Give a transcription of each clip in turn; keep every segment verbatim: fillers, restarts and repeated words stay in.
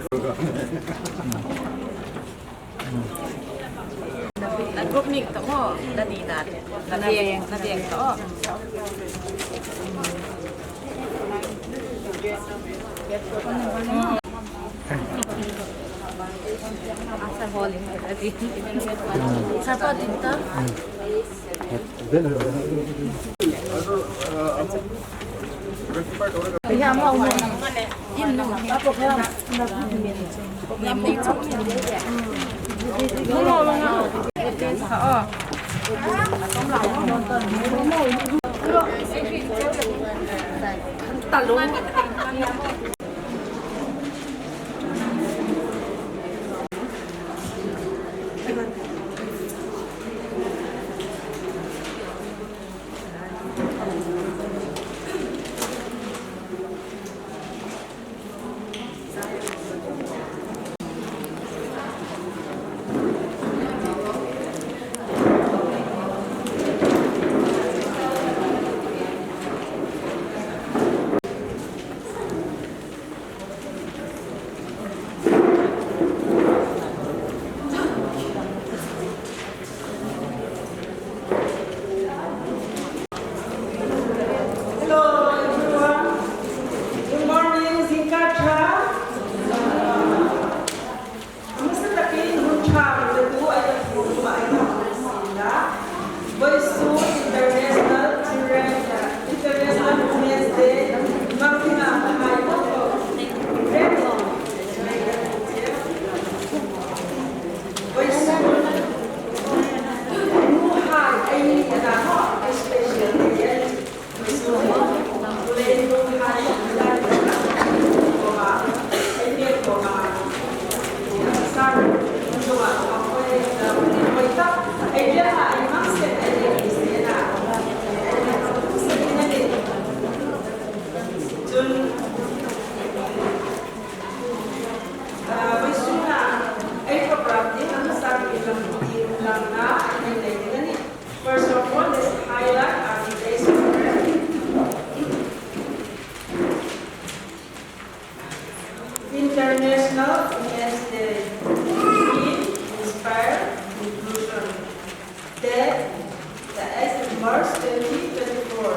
Na group ni to mo, na ni na, na veng, na veng to. Asa holi, ati. Sapa dinta. Hello, everyone. Good morning, Zinka Cha. Mister Takin, Huncha, the two I have to do, I have to see that. Voice to International Children, International Women's Day, Martina, Mahai, Koko. Voice to Muhai, Amy, and I, especially. First of all, let's highlight our today's program. International Women's Day. Theme: Inspire Inclusion. Date: the eighth of March twenty twenty-four.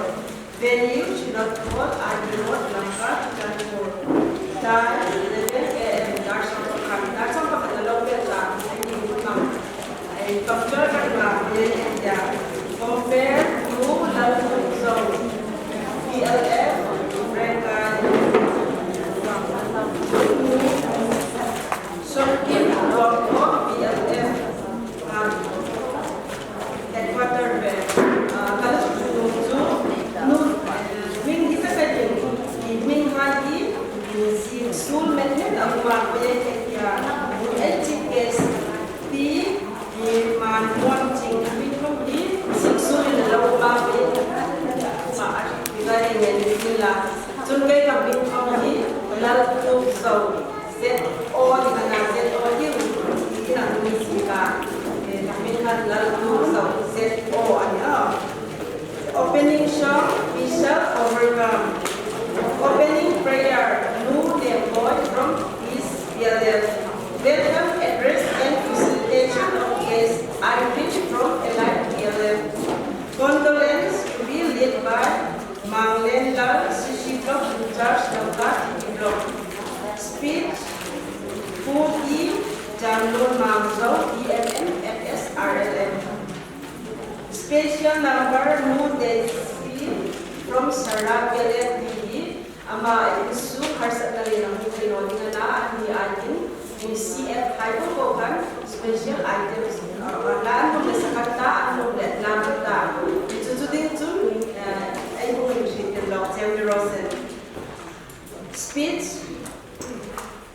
Venue: Shillong Hall, I B Road, Lamka, Churachandpur. Time: eleven A M. Darchang pakhat, darchang pakhat na lou pet la, I think, Compare to Lalthumzou, B L F, Rengkai, Somkit Luangpho, B L F, headquarter ve, ka Lalthumzou chu, nu, min hi sa ka din, min ha hi, si sul men hen a uma ko ye ke ya, nu e chi ke pi, Hi man mon ching min khom hi, sik su in lo ma pe, ma a, mi ga ye ngen ni la. Chun kei ka min khom hi, Lalthumzou, Z O ni ka na, Z O hi, hi na ni si ka. Eh, ka min khan Lalthumzou, Z O ani a. Opening song, We Shall Overcome. Opening prayer, Nu Nemboi from Peace Village. Welcome address and facilitation of guest Irene from Allied P L F. Condolence to be led by Manglenlal, C C Block in charge, Lamka T T Block. Speech, Pu T Janlun Mangzou, D M M, F S R L M. Special number, Nu Desi from Sara P L F D D, ama insung harsatna le nang ni kaino ding ana, ani atin, ni C F hai ko ko kan, special items, uh, na an ko le sakata, an ko le lamata, chu chu ding chu, uh, ai ko ni shi ke lok, Jeremy Rosen. Speech,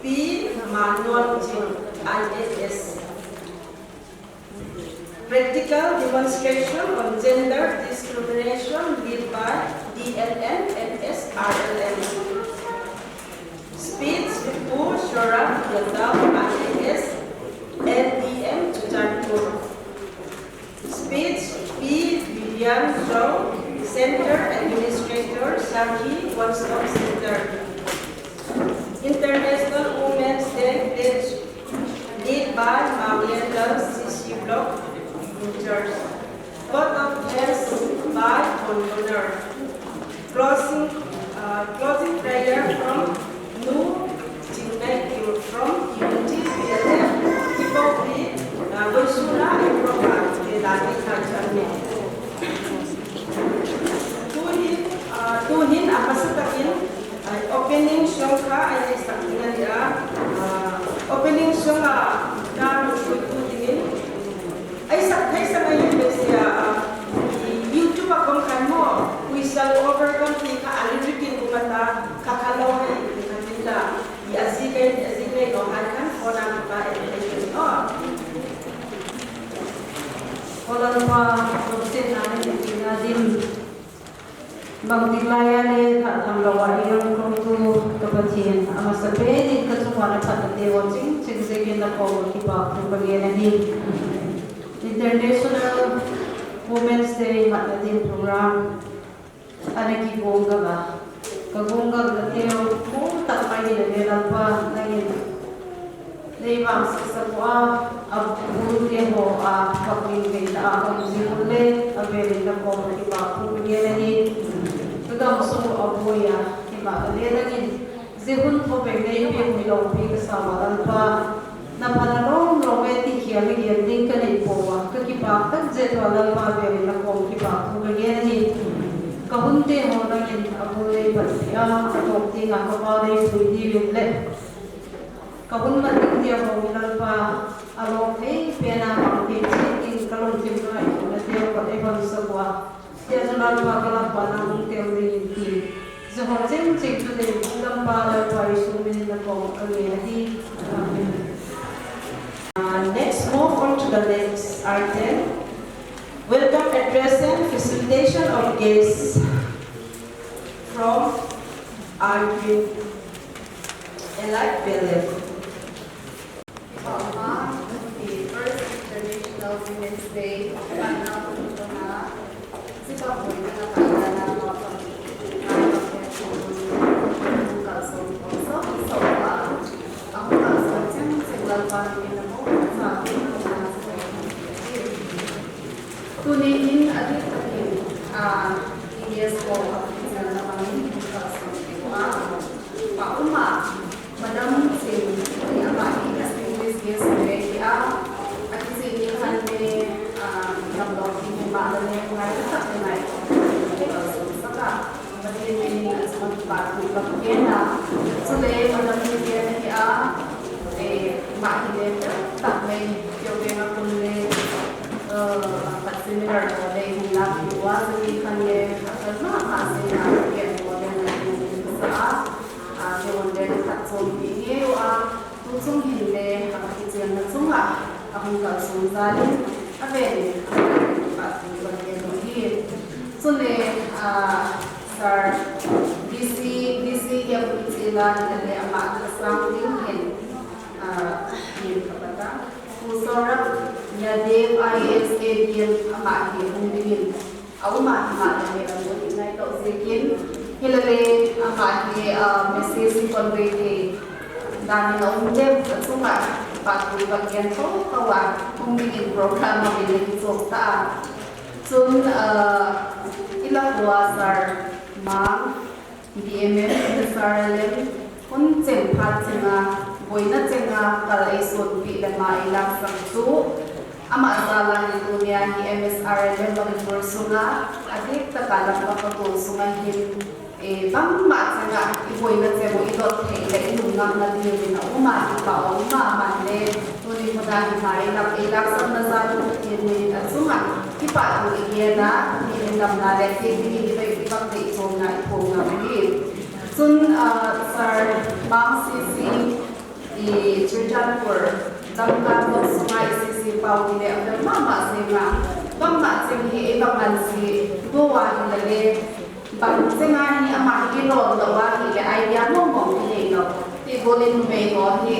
Pi Manuel Ching, I A S. Practical demonstration on gender discrimination led by D L M and S R L M. Speech, Pu Shorab Yadav, I A S, L D M, Churachandpur. Speech, Pi Vivian Zhou, Center Administrator, Sakhi One Stop Center. International Women's Day By Manglen Girls C C Block in church. Vote of thanks by Bonboner. Closing, uh, closing prayer from Nu Chingmei Kim from Unity P L F. Kibok ni, uh, Goisula and Propa, Kedani Kachan. Tuhin, ah, tuhin a masa takin, ah, opening song kha a eisak ding ahi a, ah, opening song a ka lungput tu dingin, eisak, eisak a yin besi a, ah, YouTube a kom khan mo, We Shall Overcome ti kha a lyric in kumata, kha kha lo hai, kha tin la, i a zi kai, a zi kai lo hai khan, phone a kha pa, eh, eh, oh. Ko Lalpa, lungsetna le nitna dim. Bangtik laiya le thah tham louva i lungkham tu ka Pathen, amasapen in ka chunga na phatna te ho ching ching jeh in na koma kipah thu ka gen ahi. International Women's Day matna din program. Ana kigong gala. Ka gong gala teu, kong tak mai hi le Lalpa, nangin. Nei vang sisa ko a, a bul te ho a, ka ping ve ta a, ka ji bul le, a ve le na ko ki ba ku ge le ni. Ka gam so a bu ya, ki ba le nangin. Jehun tho beng nei pe hoi lo pi ka sa va Lalpa. Na pha na lom lom e ti khia mi gen ding ka nei po va. Ka kipah tak jeh uva Lalpa ve le na kom kipah thu ka gen ahi. Ka hun te ho nangin a bul nei pat pi a, a tok ding a ka pau nei pui diu le. Ka hun mat ding te ho hi Lalpa a lom thei pen a mang thei chi ding ka lungthim ka ngaito na te ho ka ei hon sa va. Tia chu Lalpa ka lam pa na hung tel ding in ti. Jehovah cheng cheng chu dei Lampa Lalpa Jesu min in na kong ka ngen ahi. Amen. Uh, next, move on to the next item. Welcome address and facilitation of guests from Arvin Elite Village. First International Women's Day, Tuni in a dik takin, ah, T B S ko a picture na bangin hung kalson tiu a, pa uma, Madam Ching, ama hi distinguished guest le hi a, a ti si ni khan le, ah, lam lo ti ni ma le ngai tak ngai, hung kalson saka. Pathen in a chunga kipathu ka gen a. Chule Madam Vivian hi a, eh, ama hi le tak mai, keu ve nga kun le, eh, pat seminar ko le hung la ki wa sa ni khan le, a kal ma ma se na, ki a ko le na ki sa a, a, ki won le tak chom ki nge wa, Tu chung hin le, a, kicheng na chunga, a hung kalson jal in, a vel in, a vel in, a vel in, a vel in, hi. Chun le, a, Sir, D C, D C hi a hung chila, le ama ka sang ding hin, a, hin ka pata. Pu Saurabh Yadav, I A S, A D M, ama hi hung ding in. A um a, ama le he a um ngai tau jeh in, hilale ama hi, ah, message hi convey thei dan in a um le, a chunga kipathu ka gen tho tho a, hung ding in program a min a kichop ta a. Chun, ah, i la hua Sir Mang, B M M, Sir Lem, hun cheng phat chenga, boina chenga, kal ei sonpeh le ama ei laksak chu, ama jal a hi tunia hi M S R L M Manipur sunga, a dik taka lam ka patol sunga hin, eh, bangma chenga, i boina cheng u i dot thei le i lungngam na diu in a um a, i pa a um a, aman le, Tuni muna hi mai lam ei laksakna jal u Pathen min in a chunga kipathu i gen a, min in damna le thei dingin i vei i vak dei chomna i phong ngam hi. Chun, ah, Sir Mang C C i Churachandpur, Lamka North sunga i C C pau hi le a fel mama jeng a, bangma cheng hi ei vak ngan si, go a hi le le, Bang chenga hi ama hi lom lou a hi le idea mong mong hi nei lou. Ti bol in numei ho hi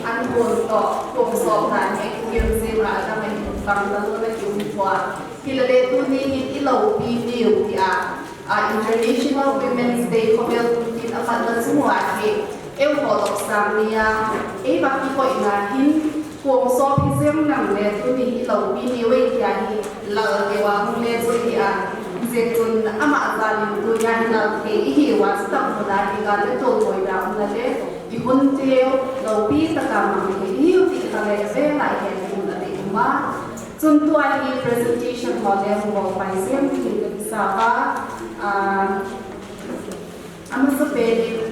an hon toh, hon sop dan hi kigel jing a dang in bang ta lou na ki um poi. Hi le le tuni hi i loupi diu ti a, a International Women's Day khovel kum tin a patna chung uva hi, eiho lopsang ni a, ei vak kikoina hin, Kom sop hi jeng nang le tuni hi loupi ni vei tia hi lal keu a hung le chu hi a. Hijeh chun ama jal in tunia hi lal thei ihi uva, chutah mun a hi gal le tolboi da um le le i hun teu loupi taka mang thei ihiu ti kha le ve lai he mun a ti um a. Chun tua hi presentation ho le hung bol pai jeng ti ka kisa uva. Ah, Amasapen in,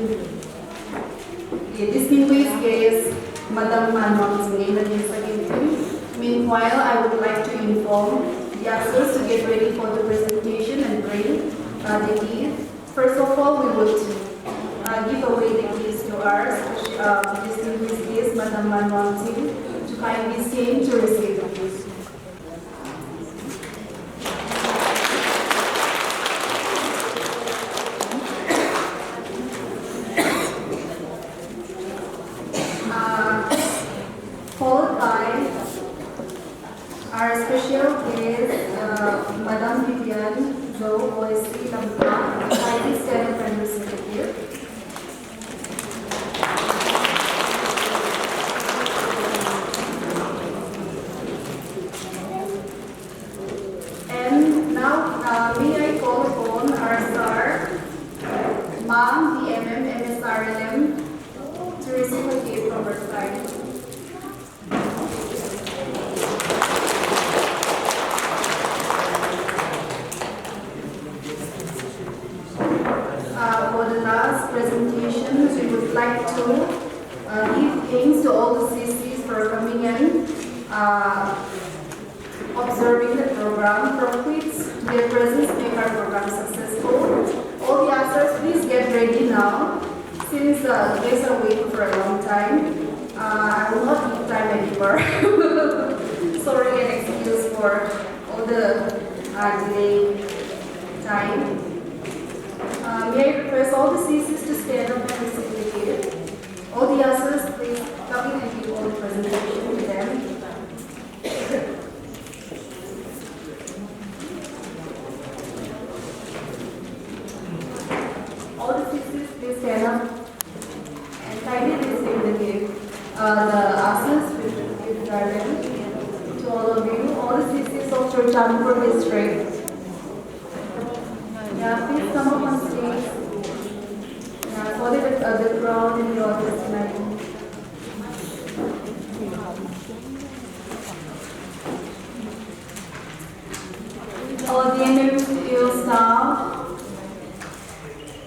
the distinguished guest, Madam Man Wangching, in the next second, please. Meanwhile, I would like to inform the ushers to get ready for the presentation and bring, uh, the gift. First of all, we would, uh, give away the gifts to our speci-, uh, distinguished guest, Madam Man Wangching, to kindly stand to receive the gift. Uh, followed by our special guest, uh, Madam Vivian Zo, O S C Lamka, kindly stand up and receive the gift. And now, uh, may I call upon our star, Ma'am D M M, M S R L M, to receive a gift from her side. Uh, for the last presentation, we would like to, uh, give thanks to all the C Cs for coming and, uh, observing the program, for which their presence make our program successful. All the ushers, please get ready now, since, uh, guests are waiting for a long time. Uh, I will not give time anymore. Sorry and excuse for all the, uh, delay time. Uh, may I request all the C Cs to stand up and receive the gift? All the ushers, please come in and give all the presentation to them. All the C Cs, please stand up and kindly receive the gift. Uh, the ushers will give garland to all of you, all the C Cs of Churachandpur district. Yeah, please come up on stage. Yeah, sorry that, uh, the crowd in the audience tonight. All the M M U staff.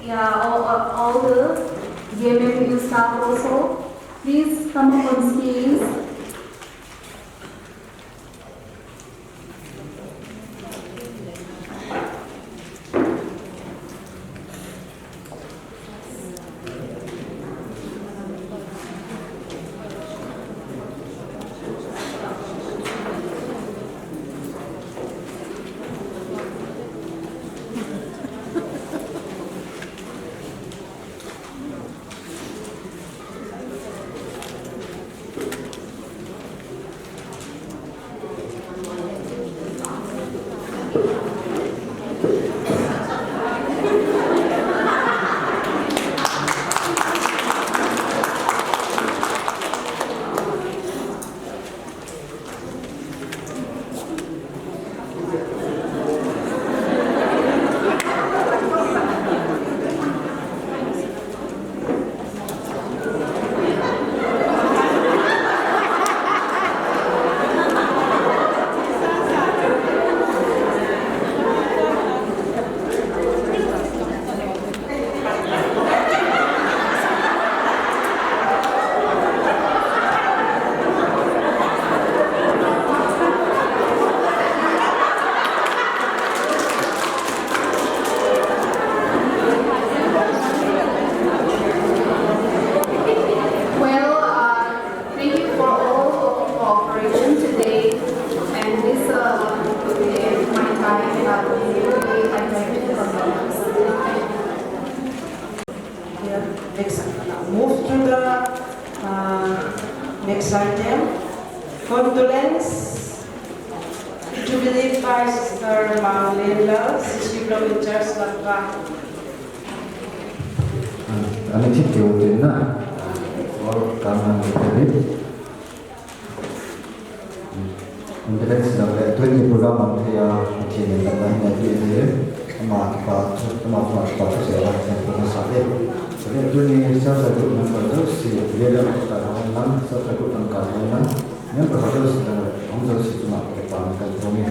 Yeah, all, all, all the M M U staff also. Please come up on stage. Well, uh, thank you for all of your cooperation today, and this, uh, will end my time, uh, with you today. I thank you for coming. Yeah, next, move to the, uh, next item. Condolence. Jubilee by Sister Manglen Lal, C C Block in charge, Lamka. Ani thik keu tin na. All come and meet. Ambulance la le tuni program ang thei a, thei le la hin a ti le, ama pa, ama pa pa se la se ko sa le. Le tuni sa sa group member to si le le ta la lang sa sa group ang ka la lang. Member ha to si la ang to si tu ma ko pa ang ka to ni.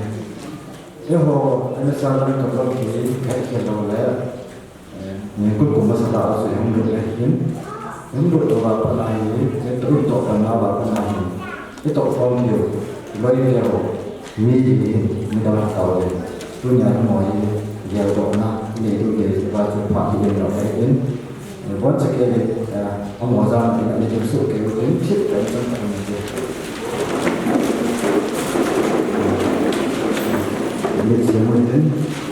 E ho, ene sa lang ka to ki, ka ke lo le. Ni kut kum masa ta su hung lut le hin. Hung lut to ba pa na hi, le to to pa na ba pa na hi. I to khom yo. Loi le ho. Mi hi, mi da ta le. Tu nya mo hi, ya to na. Ni tu le ba chu pa hi le no le hin. Ni bon sa ke le, a mo za ni ni su ke le hin. Chit ka ni sa ta ni. Ni se mo hin.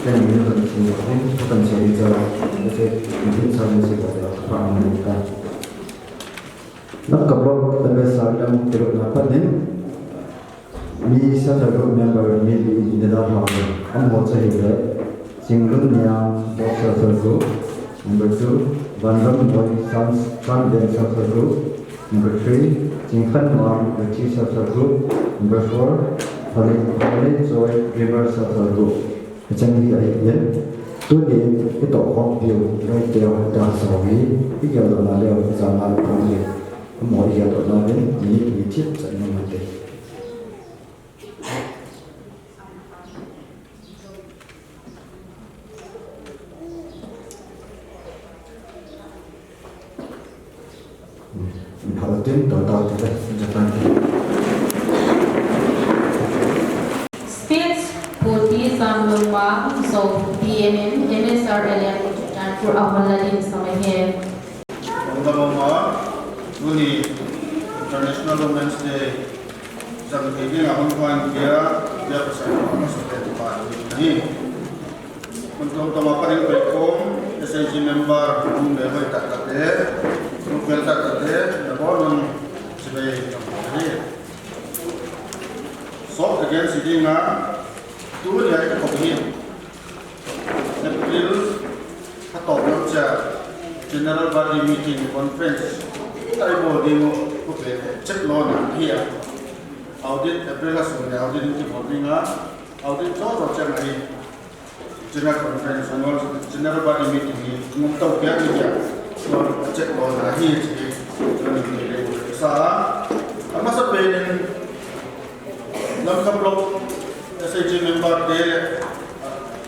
Kan ni kan ni kan ni sa ni sa. Ni se ni sa ni sa. Lamka Block M S R M tiruna panin, mi self help group member mi li in the dar hau. Amaho chu ahile, Chinglunniang Block Self Help Group. Number two, Vanramnoi San, Sanven Self Help Group. Number three, Chingkhanmang Ricky Self Help Group. Number four, Phalei, Phalei Joy Dreamer Self Help Group. Hichan hi ahi in, tuni i toh khompiu, i hoiteu, i tahsau hi, i geldohna leu, i jana leu, i geldohna leu, i geldohna leu, minute ni thip chan nung hite. Speech, Pu T. Jamlungmang, Zo P M M, M S R L M, Churachandpur, ahon la din samai he. Lungdam mong a, tuni International Women's Day, jam thei ding a hung hwan kia, kia pasal ko, pasal ko, pasal ko, Mun tum tum a parin pei kom, S H G member, mun be hoi tak tak te, mun pel tak tak te, na bo nun, sibai tak tak te. So, again, si ding a, tu ni a ito ko hin. April, ka to ko cha, General Body Meeting, Conference, tai bo ding mo, ko pe, check lo na, hi a. Audit, April a sun ni audit ki bo ding a, audit jo jo check na hi. General Conference, Annual General Body Meeting hi, ngum tau kia ni kia. So, check lo na hi, chi, chi, ni ni le, sa, a masa pen in, Lamka Block, S H G member te le,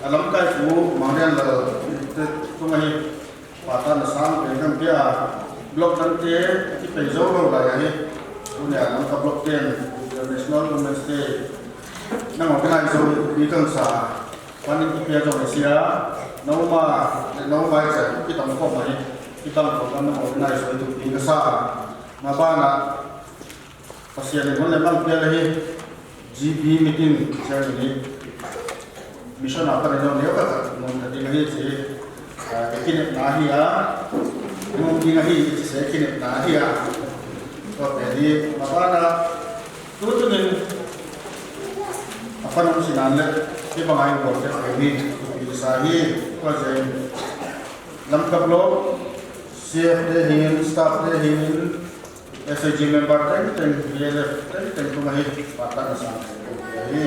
a lamkai pu, Mangrian Lal, te, tung a hi, pata na sang, pen kan pia, block nan te, ki pe zo lo la ya hi, tu ne a Lamka Block ten, International Women's Day, nang organize zo, ni kan sa, Panin kipia jong isia, noma, noma isia, kitang khom ahi, kitang khom kan nang organize oi tu pi kasa. Mabana, Pasian in hon le mang pia le hi, G B meeting, siang ni, mission a panin nong neo ka ka, nong ka ding ahi si, ah, ka kinep na hi a, nong ding ahi si se kinep na hi a. Ko pe di, mabana, Tutu nin, a pan um sinan le, kibang a in bol te pe ni, tu pi sa hi, ko jen. Lamka Block, C F te hin, staff te hin, S H G member teng teng, B L F teng teng tung a hi, patan na sang te tung a hi.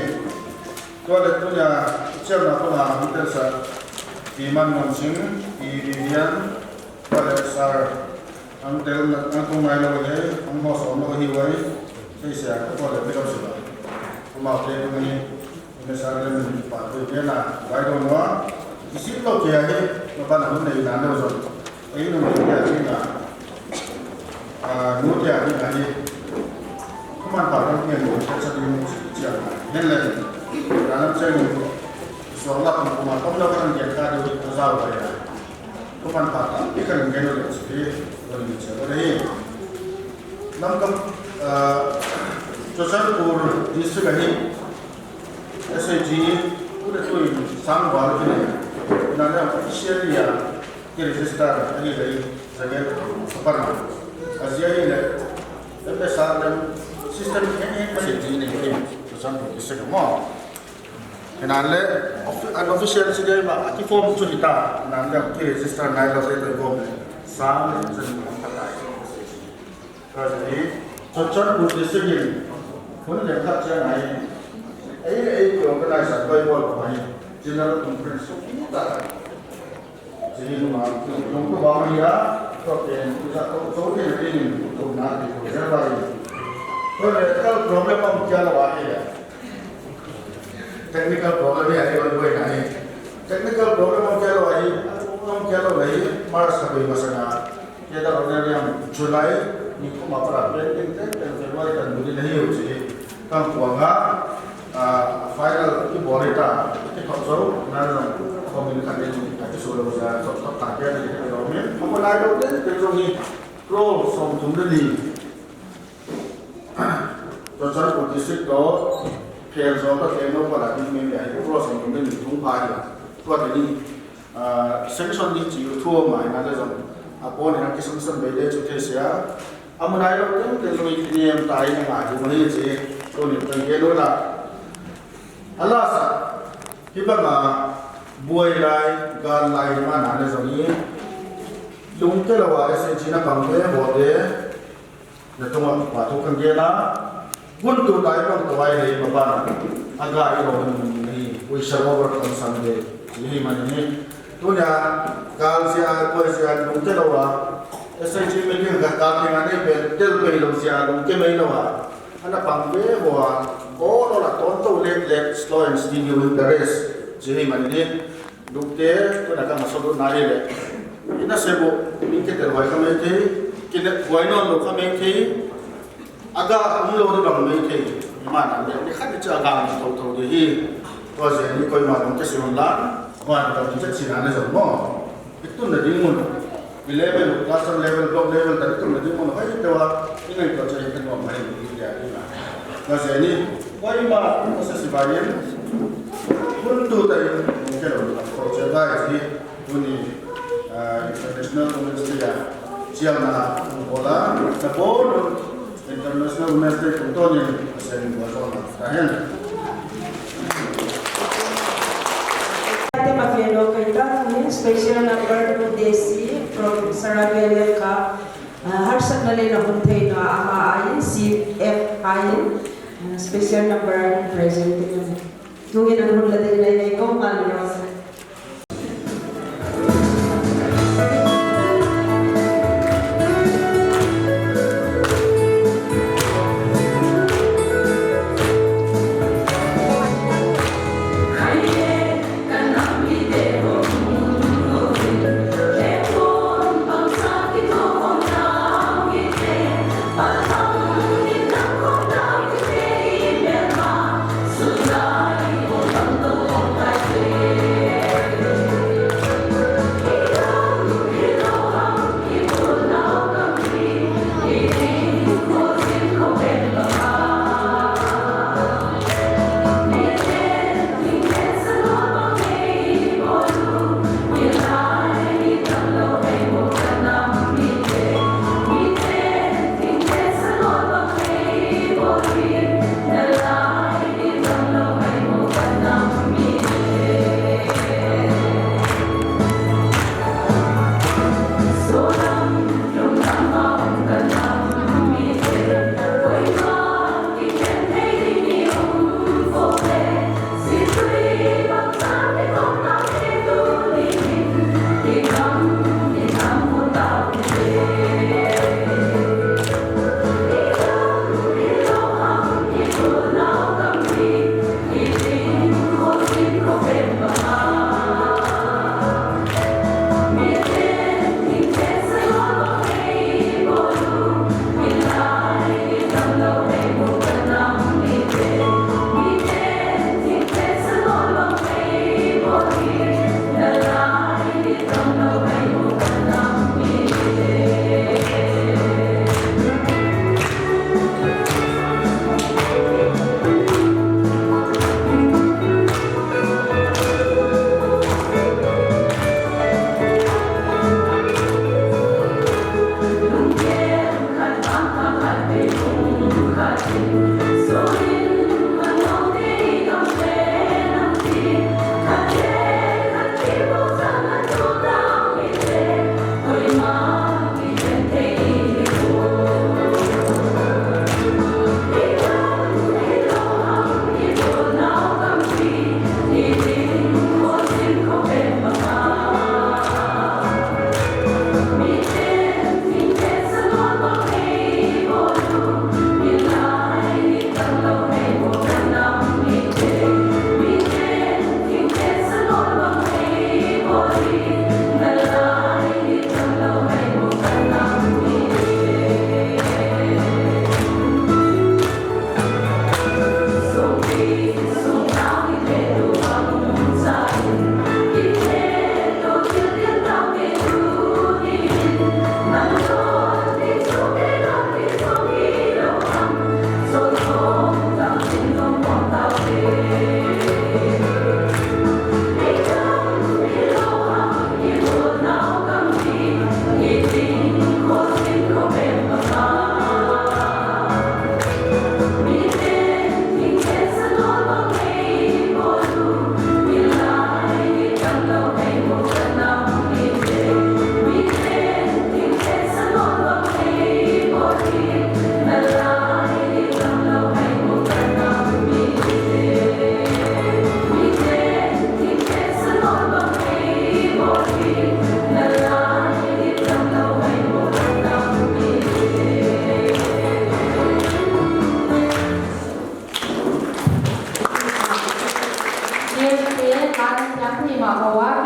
Ko le tu nia, chairman ko na, hung tel sa, Pi Man Nong Sing, Pi Vivian, ko le sir, Ang tel na, ang kong nai lo he, ang ho so lo hi wai. Sei sia, ko le pi lo si ba. Ko ma te ko ni, ni sa le ni pa ko ke na, wai lo no. Isi lo ke ahi, no pa na hun nei na lo so. Ei no ke ahi na. Ah, no ke ahi na hi. Ko man pa ko ke no, ke sa di mo si sia. Hen le. Na lam sai mo. So la ko ma ko lo kan ke ka di ko sa wai. Ko pan pa ta, i kan ngen le chi, ko ni che le. Lamka, ah, Churachandpur district ahi, S H G, u le tu in sang val ki ne. Na le officially a, ki register ahi le, second, super na. Asia hi le, M S R le, system hi, hi, S H G ne, Churachandpur district mo. Hinan le, offi-, unofficial si dei ma, aki form chu hita. Hinan le, ki register nai lo se to form le. Sang le, sen ma patai. Ka ji, Churachandpur district in, Hun le khat chang ai. Ei, ei, ki organize a koi bol ko ai. General conference so ki ta. Chini ma, lung ko ba ma ya. Ko ke, sa ko, so ke ni ko na ki ko ya ba. Ko le ka problem am kya la wa ya. Technical problem ya ni ko na ni. Technical problem am kya la wa ya. Am kya la wa ya. March ka ba ma sa na. Kei ta ordinary am July ni kum a para pending te, pen February tan budi nahi ho chi. Kan kuang a, a, final ki bol ta, ki thot zo, na na, comment khat ni, a ki so lo ja, thot thot ta kei ni lo min. Ko nai lo te, te zo ni, crore som thum le ni. Churachandpur district to, phel zo ta te no para ni min ya, crore som thum le ni thum pa ya. Ko te ni, Ah, sanction ni chi u thu mai na le jong. A pon na ki sanction bei le chu thei sia. Amun ai lo teng teng lo i nem ta i na ngai u ma ni chi. Tuni teng ke lo la. Ala sa. Hi ba ma buai lai, gal lai ma na le jong i. Lungke lo wa le sen chi na pang le bo le. Na tunga pa thu kan gen a, gun tu tai pang tu ai le ma ba na. Aga i lo ni, we shall overcome someday. Ni hi man ni. Tunia, kal sia, koi sia, lungke lo wa. S H G meeting ka kal ni nga ni pe, tel pe lo sia, lungke mai lo wa. Ana pang ve bo wa. Ko lo la ton to let, let, slow and steady win the race. Ni hi man ni. Lungte, tuna ka maso na hi le. Ina se bo, min ke tel wai ka mai thei, ke le wai non lo ka mai thei. Aga um lo di bang mai thei. Ma na le, ni khat ni cha ga ma tho tho de hi. Ko je ni koi ma long ke si hon la. Wa ni ka ni cha si na ne zo mo. Itun na ding mo. Level, classroom level, block level, ta tum na ding mo, hai te wa, ingai to chai kan wa mai ni ya ni na. Na se ni, wa ima, ko se si ba yin. Kun tu ta yin, ke lo, ko che ba yi, kun ni, ah, International Women's Day ya, chiang na, bola, na bo, International Women's Day kum to ni, sen bo so na. Tahen. Ate ma fe lo kai ta ni special number two Desi from Sarabialia ka, ah, harsatna le na hung thei na ama ain C F ain, ah, special number ain present ni. Tu ni na hung la de na ni ko ma lo.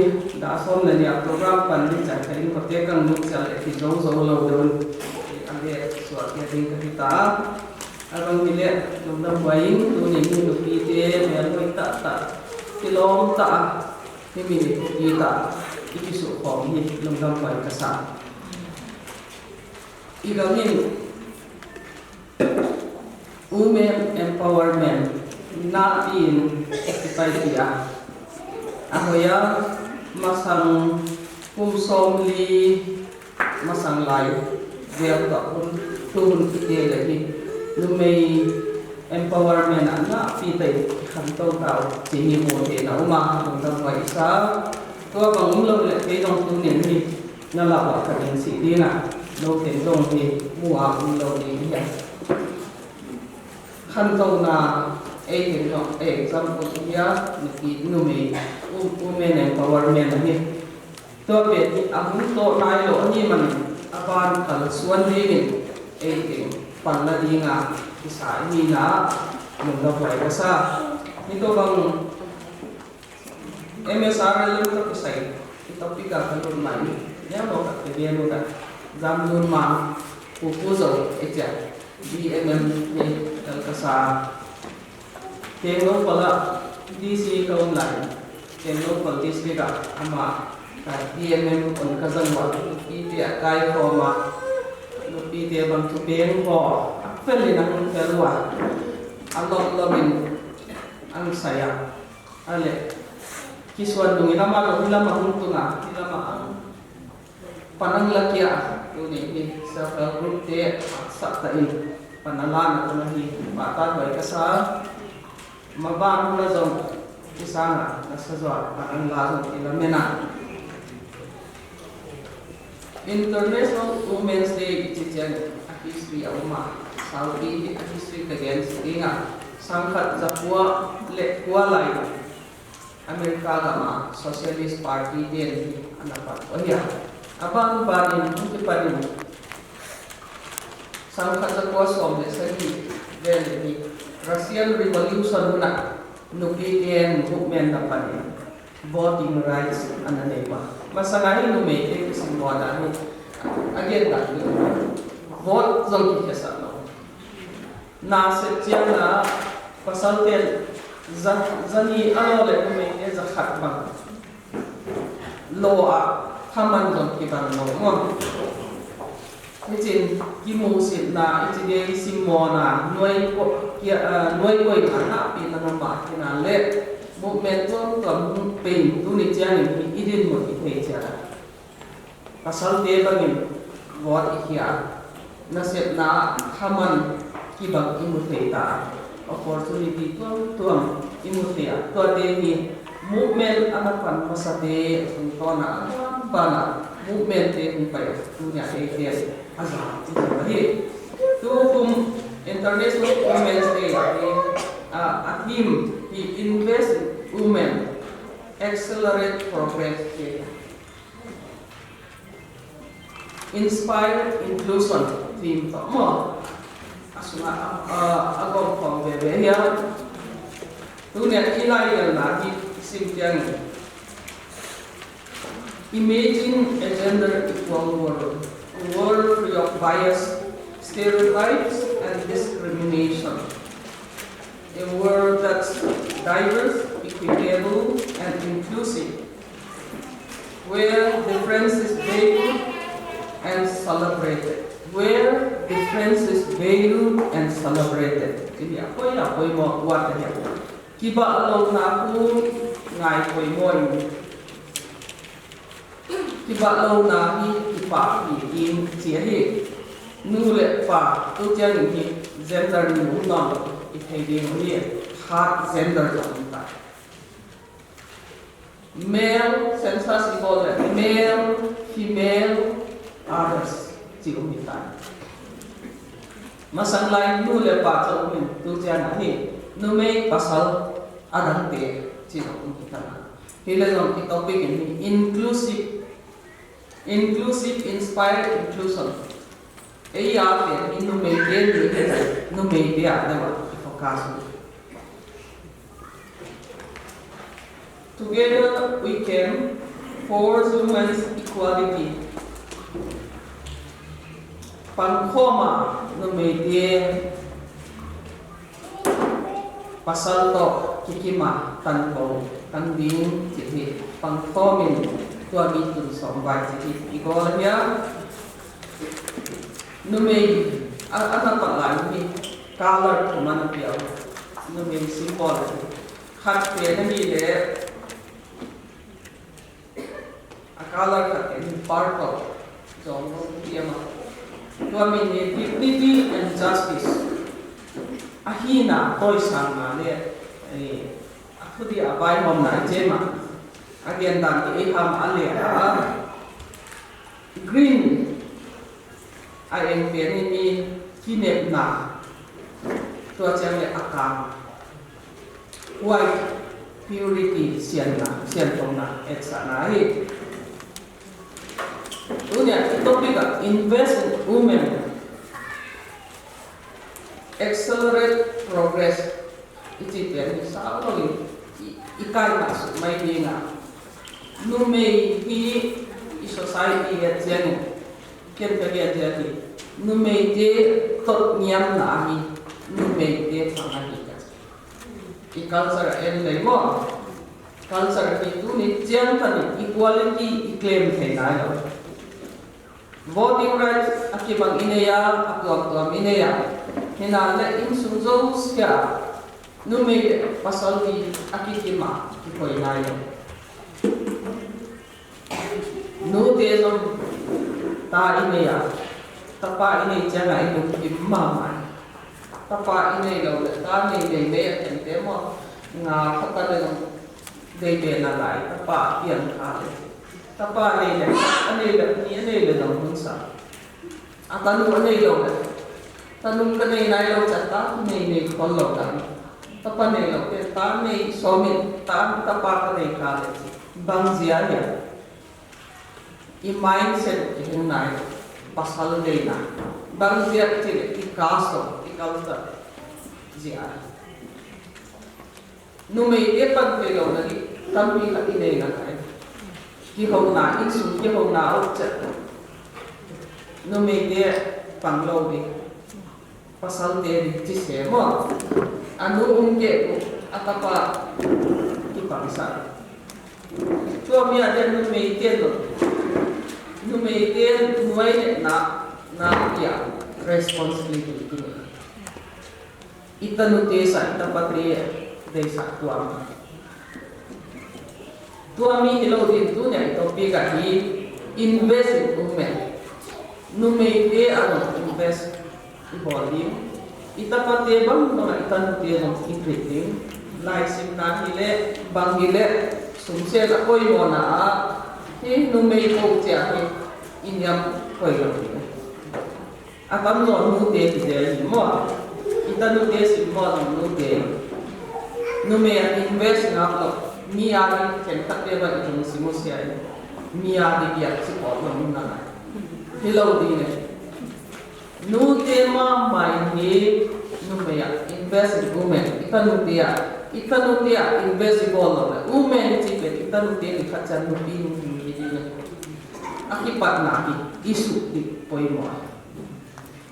ni, dah som le ni a program pan ni chan ka in kote kang nu chal e ki zo zo lo don. Ave suat ya ding ka hita. Abang ni le, lungdam huai in, tuni ni nupi te, mel hoi ta ta, kilom ta, ni mi ni pi ta, i ki su khom ni, lungdam huai ka sa. I gam in, Women empowerment na in occupy tia. Ahoya masang kum som li masang lai vel ka hun tu hun kite le hi numei empowerment a na pi tai khan to tau chi hi mo te na uma lungdam huai sa. Tua bang um lo le kei dong tu nen hi na la wa ka ding si dina lo ken dong hi mu a um lo ni hi. Khantouna, ei hin jong, ei example hi a, nupi, numei, um, women empowerment ahi. Tua pen hi a hung toh nai lo ahi manin, a ban kal suan dingin, ei hin pan la dinga, kisa hi na, mun la huai ka sa. Ni to bang, M S R L M toh kisai, i topic a ka lut mai, nia mo ka te dia nu da, jam lut ma, pu pu zo, e chia, B M M ni kal ka sa. Tengnoupal a D C ka um lai, Tengnoupal district a ama, ka B M M on ka zan wa, nupi te a kai khom a, nupi te bang thu peng ho, a fel in a hung fel wa, a lom lom in, ang saya. Ale, kisuan nung ilama lo, ilama hung tunga, ilama ang. Panang lakia, tuni hi self help group te, sa ta in, panala na tuna hi, mata hoi ka sa, mabang na zong, isanga, na sa zwa, panang la zong, ilamena. International Women's Day i chi chiang a history a um a, Saudi hi a history ka gen si ding a, sangkhat zakua le kua lai America gam a Socialist Party ten hi ana pat ko hi a. A ban ban in hung kipan in sangkhat zakua som le sagi vel hi Russian Revolution hun a nupi ten movement na pan in voting rights ana nei uva. Masanga hi numei te kisim uva dan hi. Again, dan hi. Vote zong kikhesah lo. Na sep chiang a pasal te za, za ni a lo le numei te za khat bang. Lo a, thaman zong kibang lo mo. Hichin kimusitna, hichi gei simona, nuai ko, kia, ah, nuai koina na pi na mama kina le, movement tuam tuam hung pen, tuni chiangin hi i dinmun i thei chiang a. Pasal te bangin vote i khia, nasepna thaman kibang i mu thei ta, opportunity tuam tuam i mu thei a, tuate hi movement ana pan masate, tungtona, bana movement te hung pai, tunia eite a za, i za hi. Tukum International Women's Day hi, a, a theme hi Invest in Women, Accelerate Progress hi. Inspire Inclusion theme toh mo. Sunga, a, a, agom khom veve hia. Tunia i laiya na hi sim tiang. Imagine a gender equal world, a world free of bias, stereotypes, and discrimination. A world that's diverse, equitable, and inclusive, where difference is valued and celebrated. Where difference is valued and celebrated. Kini a poi a poi mo wa te he. Kiba lo na ku ngai poi mo in. Kiba lo na hi kipa hi in chi a hi. Nu le pa tu chiang in hi gender ni um na lo i thei ding hi. Third gender lo ta. Male, census i bol le, male, female, others, chi um hi tai. Masang lai nu le pa cha um in tu chiang a hi, numei pasal adang te, chi um hi tai. Hi le jong i topic in hi inclusive, inclusive, inspire inclusion. Ei a pen in numei te ni he, numei te a deuh a focus u. Together we can force women's equality. Pangkhom a numei te pasal to kikim a tan ko tan ding chi hi pangkhom in tua mi tun som vai chi hi i gol a hia. Numei a, a na pa lai mi color thum ana pia u. Numei symbol a hi. Khat pen a hi le a color khat pen hi purple. Jong lo ti ama. Tua mi ni dignity and justice. A hina toisang na le, eh, a thudi a vaihom na i che ma. A gen dan ti ei ham a le a. Green a eng pen hi mi kinepna tua chiang le a kang. White purity sianna, sianthona, etsahna hi. Tunia topic a invest in women, accelerate progress. I chi pen hi sa lo i, i, i kai ma su mai ni na. Numei hi i society a chiang in, ken ka lia dia hi. Numei te tot niam na hi, numei te pang a hi ka. I culture a en lei mo. Culture a hi tuni chiang ta ni equality i claim thei nai lo. Voting rights a kibang i nei a, a tuam tuam i nei a. Hinale insung jouse a numei le pasal ti a kikim a kikoi nai lo. Nu te jong ta i nei a, tapa i nei chiang a i lungkim mama. Tapa i nei lo le ta nei nei nei a khen te mo. Nga khat ta le jong dei be na lai, tapa piang kha le. Tapa nei le, a nei le, ni a nei le jong hun sa. A tanu a nei lo le. Tanu ka nei nai lo cha ta, nei nei khol lo ta. Tapa nei lo te, ta nei som in, ta, tapa ka nei kha le. Bang jia hia. I mindset u kihing nai, pasal deina. Bang jia i ti le, i caste, i culture jia. Numei te pan thei lo na hi, tampi khat i nei na nai. Kihouna, insung kihouna a um chet. Numei te pang lo ding. Pasal te ding chi se mo. A nu um keh u, a tapa kipang sa. Tua mi a dia numei te lo. Numei te nuai le na, na ia responsibility ki nei. I tanu te sa, i tapa te dei sa tua mi. Tua mi hi lo ding tunia i topic a hi invest in women. Numei te a lo invest i bol ding. I tapa te bang bang a i tanu te jong i treat ding. Lai sim na hi le, bang hi le, sum se la koi mo na a. Hi numei ko che a hi i niam koi lo ding. A tam jo nu te ti te hi mo. I tanu te sim mo jong nu te. Numei a invest ngap lo. Mi a ding khen khat te ba i jong sim mo sia i. Mi a ding bia chi ko lo nu na. Hi lo ding le. Nu te mama in hi Numei a invest in women, i tanu te a, i tanu te a invest i bol lou le, women i chi pen i tanu te ni khat chan nupi hung hi hi ding. A kipatna hi i suh ding poimo.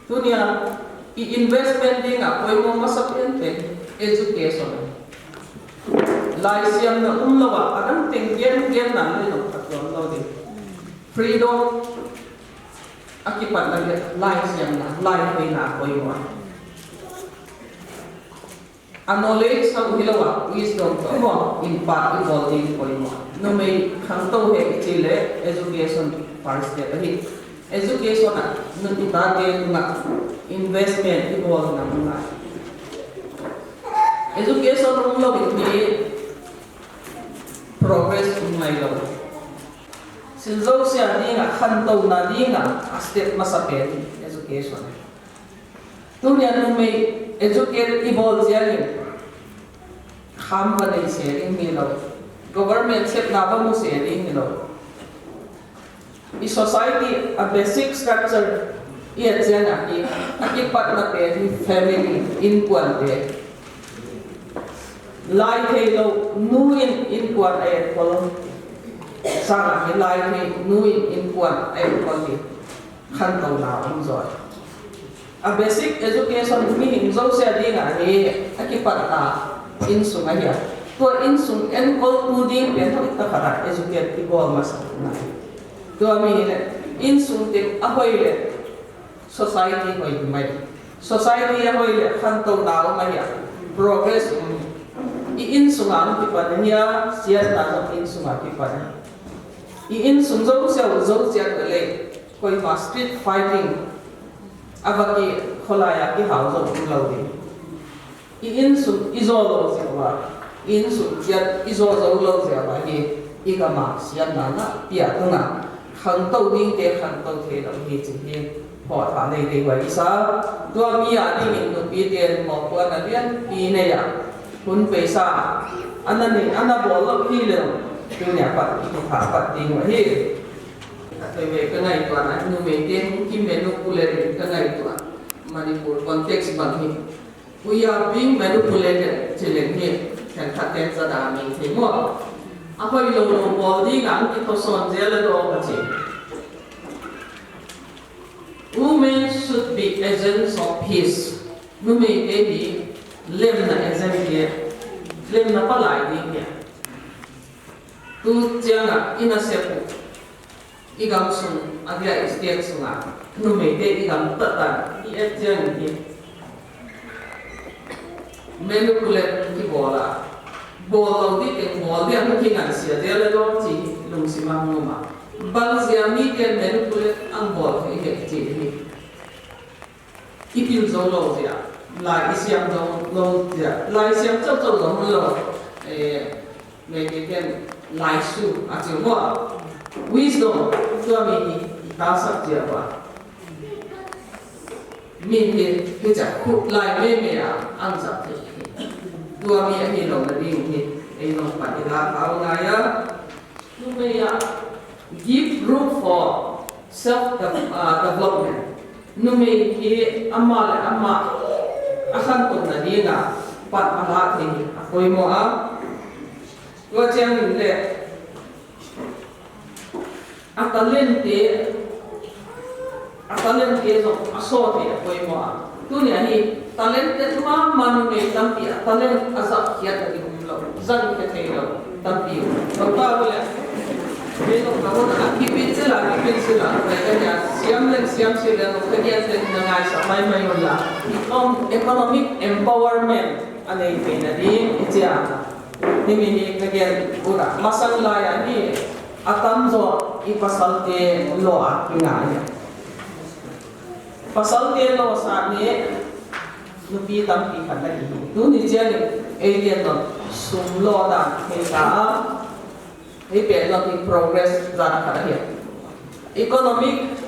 Tunia i investment ding a poimo masa pen pen education. Laisiamna um lou a, a dang teng gen gen na le lou khat lou ding. Freedom a kipatna le laisiamna, laitheina poimo. A knowledge a um hilou a, wisdom toh mo, impact i bol ding poimo. Numei khangtou he i chi le, education first step ahi. Education a, nu i tate tunga investment i bol na mun lai. Education um lou in hi progress um ngai lou. Sil jouse a dinga, khantouna dinga, a step masa pen education. Tunia numei educate i bol jeh in, kham va nei se ding hilou. Government sepna va mu se ding hilou. I society a basic structure i et jeh a hi, a kipatna pen hi family, inkuan te. Lai theilou nu in inkuan a enkol. Sanga hi lai thei nu in inkuan a enkol hi. Khantouna um joi. A basic education mihing jouse a dinga hi a kipatna insung ahi a. Tua insung enkoltu ding pen hoi ta khat a educate i bol masa na. Tua mi hi le insung teng a hoi le society hoi mai. Society a hoi le khantouna um ahi a. Progress um. I insunga um kipan ahi a, siatna jong insunga kipan ahi. I insung jouse a jou chiat le. Koima street fighting a va ki kholai a kihao jong um lou ding. I insung i jou lou jeh uva, i insung chiat i jou jou lou jeh uva hi i gam a siatna na pia tunga khangtou ding te khangtou thei lou hi chi hi. Ho tha nei dei uva i sa. Tua mi a ding in nupi ten mopohna lianpi nei a. Hun peisa ana nei, ana bol lou hi leu. Tunia pat i tha pat ding uva hi. Ka thei ve ka ngaito a, numei te hung kimanipulate in ka ngaito a. Manipur context bang hi. We are being manipulated, chi leng hi. Khenkhat ten chada mi thei mo. A hoi lou lou bol ding a hung kithoson jel a do ka chi. Women should be agents of peace. Numei te hi lemna agent hi. Lemna palai ding hi. Tu chiang a i nasep u. I gam sung, a dia i state sunga, numei te i gam tah tah, i et chiang in hi. Manipulate kibol a. Bol lou ding teng bol ding a hung kingansia jel a lou chi lungsim a hung um a. Bang jeh a mi ten manipulate a bol thei hi chi hi. I pil jou lou jeh a. Lai i siam jou lou jeh a. Lai siam chau chau jou lou. Eh, Meitei ten laisu a chi mo. Wisdom, tua mi hi i tahsan jeh uva. Mi hi, hiche khu lai mei mei a, angsah thei hi. Tua mi ahi lou na ding hi, ei lou pan i la thau ngai a. Numei a, give room for self de-, ah, development. Numei hi ama le ama a khantouna dinga pan a la thei hi a poimo a. Tua chiang in le a talent te, a talent te jong a so thei a poimo a. Tunia hi talented mama numei tampi a talent a jat khiat a ding um lou, jat khiat thei lou tampi. Bang ta le, me no ka hon a kipin sila, kipin sila, ka ka nia, siam le, siam sila, ka nia te na ngai sa mai mai un la. Econ-, economic empowerment a nei thei na ding, i chia. Himi hi ka gen u ta, masang lai a hi, a tamjo i pasal te lo a i ngai. Pasal te lo sa ni nupi tampi khat na hi. Tuni chiang in ei gen don sum lo dan thei ta a. Hei pen lo hi progress dan khat ahi. Economic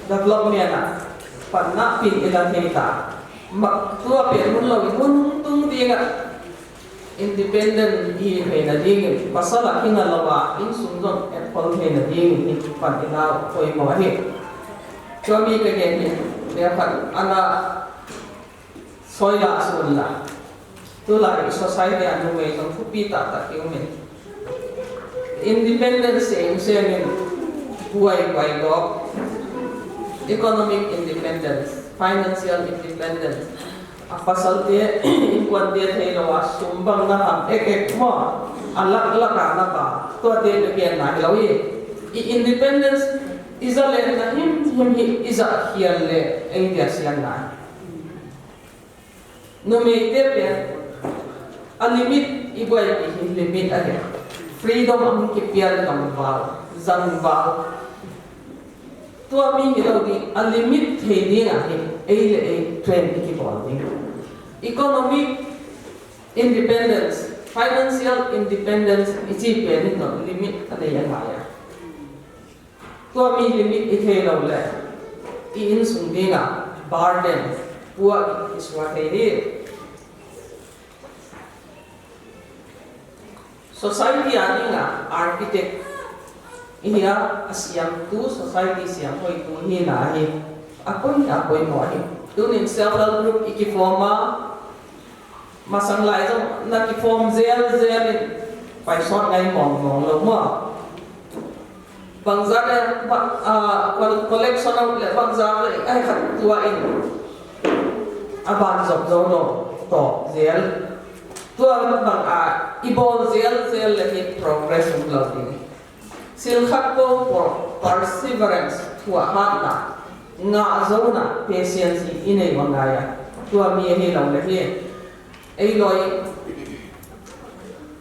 development a panna pin i la thei ta. Ma, tua pen mun lo in mun tung ding a. Independent i theina dingin, pasal a kinga lou a, insung jong etkol theina dingin, hi pan i la poimo ahi. Chua mi ka gen hi, le khat ana, Soi la sun la. Tulai society a numei jong thupi tah tah kium in. Independence seng seng in buai buai lo. Economic independence, financial independence. A pasal te, inkuan te thei lo a sum bang na ham ek ek mo. A lak lak a na ba. Tua te le ke na hi lo i. I independence i za le na him him hi i za hial le ei dia sian na. Numei te pen a limit i buai pi hi limit a le. Freedom ang kipial nang val, zang val. Tua mi hi lo ding, a limit thei ding a hi, ei le ei train i kibol ding. Economic independence, financial independence, i chi pen in no limit a nei a ngai a. Tua mi limit i thei lo le, i insung ding a burden, puak i suak thei hi. Society a ding a architect i hi a, a siam tu society siam hoi tu hi na hi. A poi, a poi mo hi. Tunin self help group i ki form a, masang lai jong na ki form zel zel in pai sot ngai mong mong lo mo. Bangza le, ba, a, col-, collection of le bangza le, ai khat tua in. A ban jop zo lo, to, zel. Tua bang a, i bol zel, zel le hi progress um lo ding. Sil khat ko, ko perseverance, thua hatna, nga zona, patience i nei wa ngai a. Tua mi hi lo le hi. Ei loi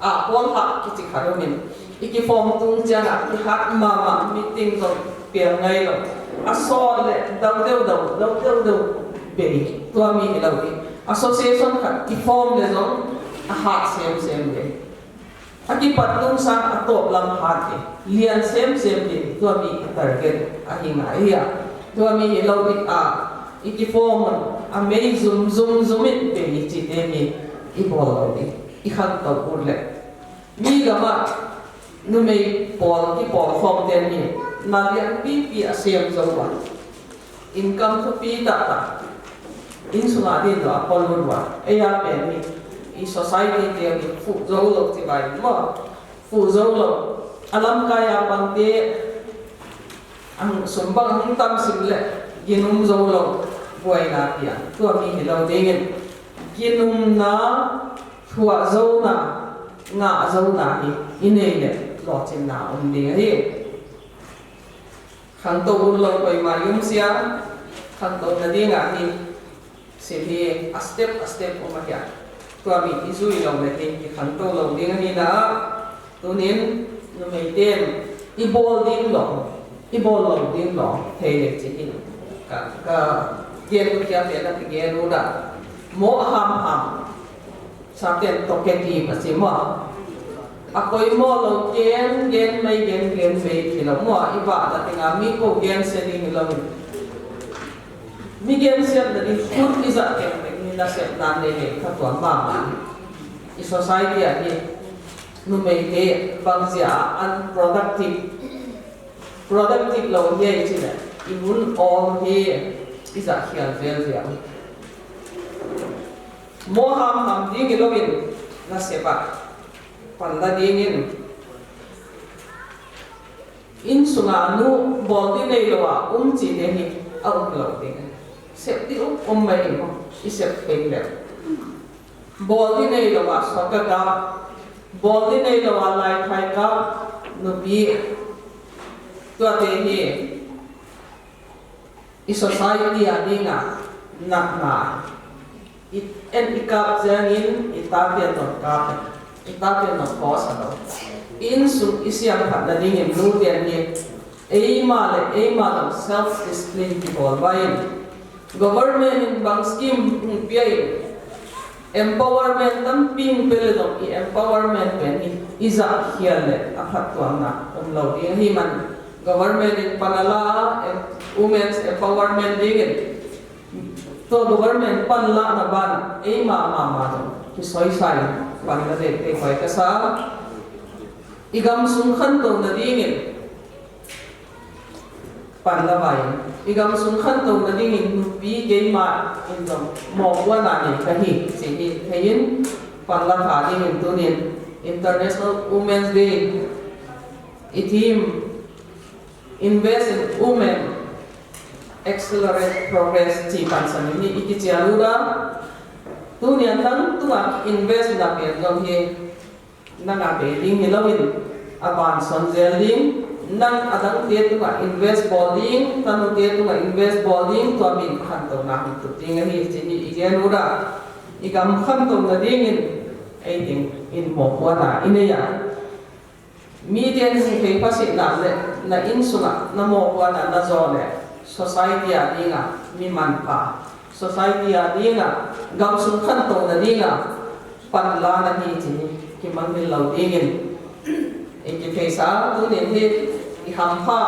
a, Paul ha kichi kha lo min. I ki form tung chiang a, ki hat mama, meeting jong piang ngai lo. A sol le, dau deu dau, dau deu deu, bei, tua mi hi lo i. Association khat, ki form le jong, a hat sem sem le. A ki pat tung sang a top lam hat e. Lian sem sem le, tua mi a target, a hi ngai a. Tua mi hi lo i a, i ki form a mei zum, zum, zum in pe i chi te mi i bol lo ding, i khangtou u le. Mi gam a numei pawl, ki pawl khom te mi, na lian pi pi a sem zo a. Income thupi tah tah. Insung a din lo a pon lut a. Ei a pen mi, i society te mi fu zo lo ti bai mo. Fu zo lo. A lamkai a pang te, ang sum bang hung tam sim le, ginum zo lo, buaina pia. Tua mi hi lo dingin. Ginumna, thuah zona, ngah zona hi, i nei le, lochinna um ding ahi. Khangtou u lo koima i um sia, khangtou na ding ahi. Sim hi a step a step um ahi a. Tua mi i zui lo le hi, i khangtou lo ding ahi na. Tunin, numei ten, i bol ding lo, i bol lo ding lo, thei le chi hi. Ka, ka, gen u kia pe na ti gen u da. Mo a ham ham. Sa ten to ke ti ma si mo. A koi mo lo gen, gen mai gen, gen mai ki lo mo. I ba da ti nga mi ko gen se ding lo. Mi gensiatna ding khut i zat teng teng hi nasepna nei le kha tuam mama. I society a hi numei te bang zia a unproductive, productive lo hi ahi chi le i hun ol hi i zat khial vel zia. Mo ham ham ding i lo in nasep a pan la ding in Insunga nu bol di nei lo a um chi te hi a um lo ding. Sep di um, um mai mo, i sep thei le. Bol di nei lo a soccer kap, bol di nei lo a lai thai kap, nupi tua te hi i society a dinga natna. I, en i kap jeng in, i tate non kap, i tate non kho sa lo. I insung i siam phat na ding in nu te ni, eima le eima lo self discipline kibol vai. Government in bang scheme hung pia in, empowerment tampi hung pe le jong i empowerment pen hi i zat khial le a phattuamna um lo ding ahi man. Government in pan a la, em, women's empowerment ding in. Tua government pan la na ban, eima mama jong kisoi sai pan na de te koi ka sa. I gam sung khantou na ding in. Panla vai. I gamsung khantouna dingin nupi keima in jong mopohna nei kahi, ti hi thei in panla tha dingin tunin International Women's Day i theme Invest in Women, Accelerate Progress ti pansan in i kichial u da. Tunia nang tunga invest na pen jong hi nang a bei ding hilouin, aban son jel ding, nang adangte tunga invest bol ding, tanute tunga invest bol ding, tua min khantouna hung tut ding ahi, ti hi i gen u da. I gam khantouna dingin, ei dingin mopohna i nei a. Miten hung thei phasetna le, na insunga, na mopohna na jo le, society a dinga, mi manpha. Society a dinga, gamsung khantouna dinga, panla na hi ti hi, kimangngil lou dingin. I kitheisa, tunin hi, i hampha,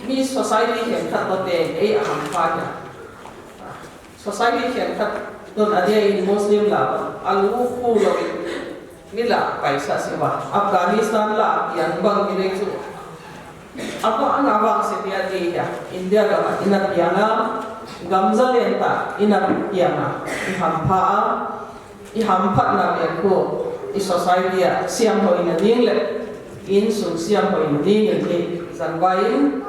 mi society khenkhat toh te, ei a hampha hi. Society khenkhat tun adia in Muslim la, alu khu lou in, mi la paisa siva. Afghanistan la, yang bang mi nei chu. Apa anga bang se dia di ya. India gam a ina pianga, gam jalen ta ina pianga, i hampha a, i hamphatna pen khu, i society a, siam hoina ding le, insung siam hoina ding in hi, zangvai in,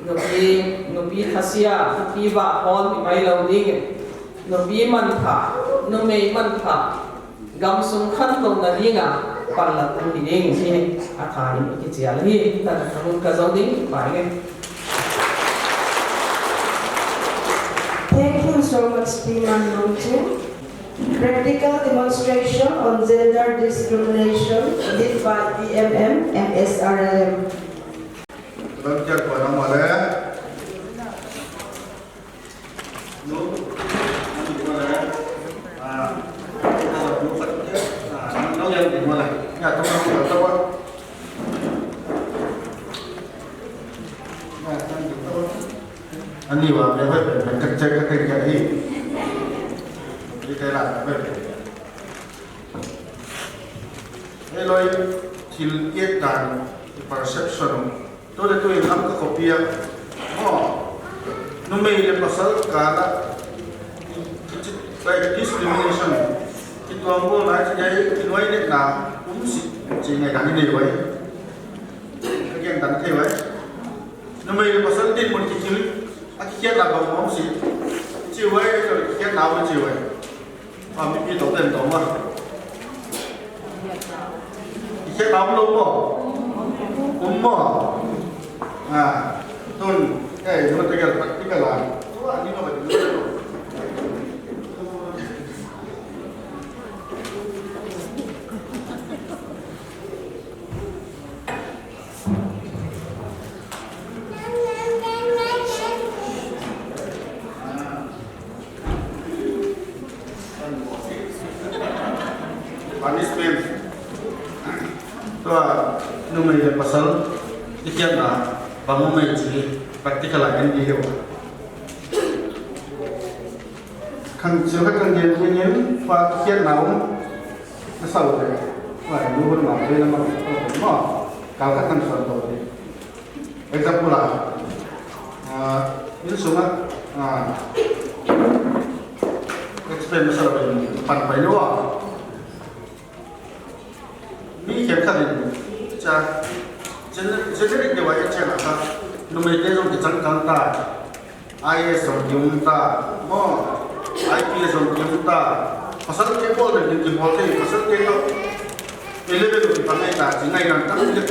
nupi, nupi thasia, nupi vahol hi mai lou ding in, nupi manpha, numei manpha, gamsung khantouna dinga, panla tum hi ding hi, a tha in i kichial hi, tana ka hun ka jo ding, pai nge. Thank you so much, Piman Nongching. Practical demonstration on gender discrimination led by P M M and S R L M. Volunteer ko na mo le. No. No mo le. Ah. No mo le. Ya, to mo le. Ani va me hoi pen pen ka check ka kai ka hi. Ni kai la ka pen. Ei loi thil et dan perception. To le to in lam ka copy a. Oh. Numei le pasal kala. Like discrimination. Kituang bol na chi dai kinoi le na um si chi ngai dan nei vai. Again dan thei vai. Numei le pasal dinmun kikhel, a kikhetna bang mong si. Chiu vai, ka kikhetna u chiu vai. Pa mipi to ten to ma. Kikhetna um lou mo. Um mo. Ah, tun, eh, no te gal practical a. Ani no ba. Punishment. Tua numei le pasal kikhetna bang um e ti practical a kan ti leu. Khang sil khat kan gen kit in, pa kikhetna um, na sau le, pa nu hon ma pe na ma, ma, kal khat kan son to te. Example a, ah, insunga, ah, explain masa lo pan pai lo a. Mi khenkhat in, cha, gener-, generic deuh a i cheng a kha, numei te jong kichang chang ta, I A S jong ki um ta, mo, I P S jong ki um ta, pasal te bol ding ki bol thei, pasal te toh, eleven ki pangai ta, chi ngai dan tam le.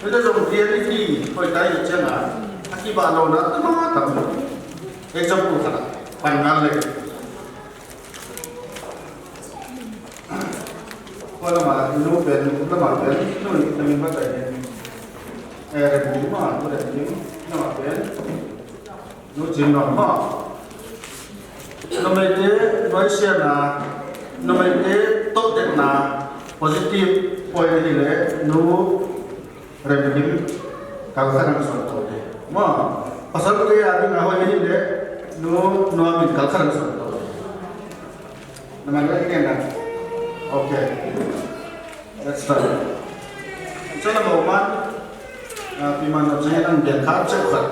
Ele jong reality, hoi tai i cheng a, a kibah louna, tam a tam. Example khat, pan ngal le. Ko lama, nu pen, lama pen, nu ni, nu ni ma tai ni. Eh, re ni ma, ko re ni, lama pen. Nu chin no ma. Numei te, noi sia na, numei te, to te na, positive point ni le, nu, Remkim, kal khat hung son to te. Ma, pasal te a ding a hoi hi le, nu, nu a min kal khat hung son to te. Na man le ken na. Okay. Let's start. Chana mo man, ah, pi man na chana nang den khat chau khat.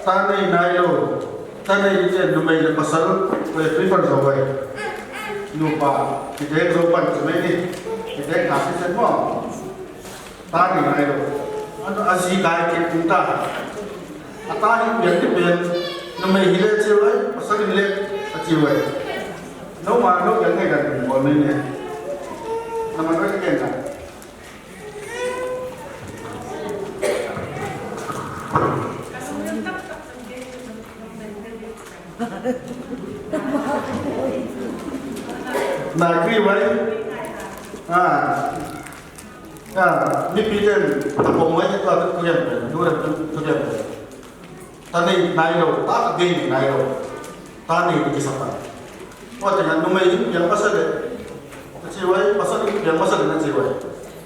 Ta nei nailou, ta nei ite numei le pasal, koi prefer jou vai. Nupa, kideng jou pan chu mai ni, kideng kha si sen mo. Ta nei nailou. Ano aji kai kit kum ta. Ata hi pian ni pian, numei hile chi vai, pasal hile achi vai. No ma no pian ngai kan bol ni ni. Nama no ken na. Na agree vai? Ah. Ah, mipi ten, tapom vai tua tu tu yan, tu tu tu yan. Ta nei nailou, ta nei nailou. Ta nei ti kisa pa. Wa te na numei piang pasal le. Chi vai, pasal piang pasal na chi vai.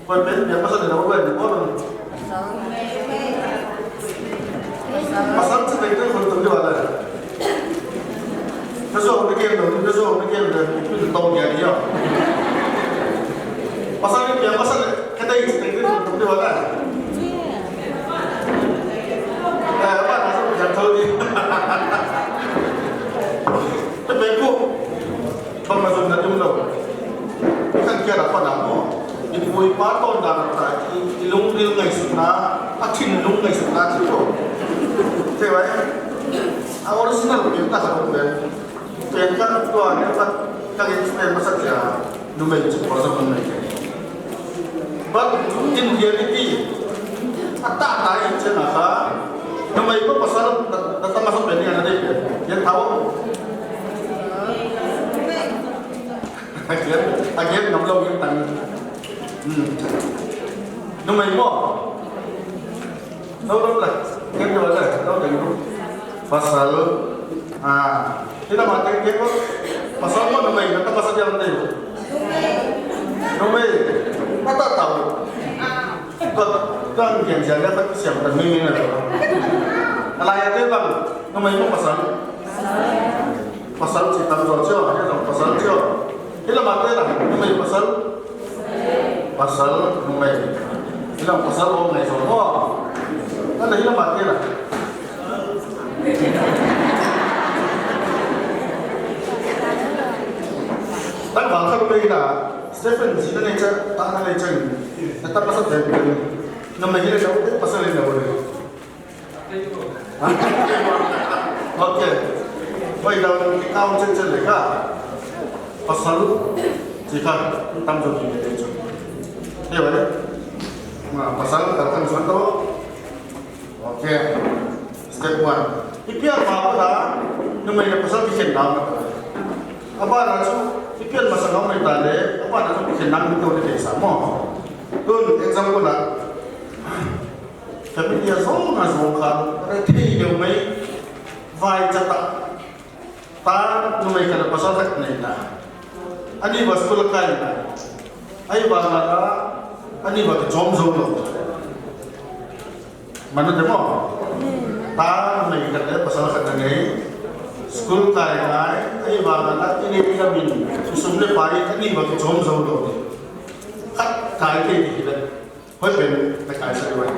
Koi pen piang pasal le na vai ni ko. Pasal chi te ko tu di wala. Kaso ni ken do, kaso ni ken do, ni to ya ni yo. Pasal piang pasal le, kata chi te ko tu di wala. Eh, apa na so ya to di. Te pe ko. Bang ma jong na tum lou. I kan kia la pa na mo. I pu i pa ton dan ta i, i lungril ngaisutna, a thinlung ngaisutna chu lo. Te vai. A original pen ta ka pen. Pen ka tua ne ka ka explain masa cha. Numei chu ko sa numei. But in reality, ata ta in chen a kha, numei ko pasal na, na ta masa pen ni ana dei pen. Yan thaw. Again, again, ngam lo yan tang. Hmm. Numei mo. Lo lo la. Ken lo la, lo lo. Pasal. Ah. Ina ma ken ken ko. Pasal mo numei, na ta pasal yan dei. Numei, mata tau. Ko, ko ang kian siya, ko siya, ko numei na lo. Ala ya te bang, numei mo pasal. Pasal chi tam jo cho, ya jong pasal cho. Hila ma te la, numei pasal. Pasal, numei. Hila pasal o ngai jo mo. Ala hila ma te la. Tang bang kha numei la. Stephen, ji na nei cha, ta na nei cha. Na ta pasal de. Na mai le cha, pasal le na. Ha? Okay. Oi, da ki kaun chen chen le ka. Pasal, ji ka, tam jo ki ne chu. Ye ba le? Ma, pasal ka kan san to. Okay. Step one. Ipi a pa pa da, numei le pasal kikhen na ma ta. Abana chu, ipi a masang a mai ta le, abana chu kikhen na mi to le sa mo. Tun example la. Family a jong a jong kha, rethei leu mai, vaicha ta. Ta numei khat le pasal khat nei ta. Ani va school kai na. Ahivanga la, ani va kichom jou lou. Manu te mo. Ta numei khat le pasal khat nei. School kai nai, ahivanga la, ini ka min. Sum le pai, ani va kichom jou lou. Khat kai te ti le. Hoi pen na kai sa vai.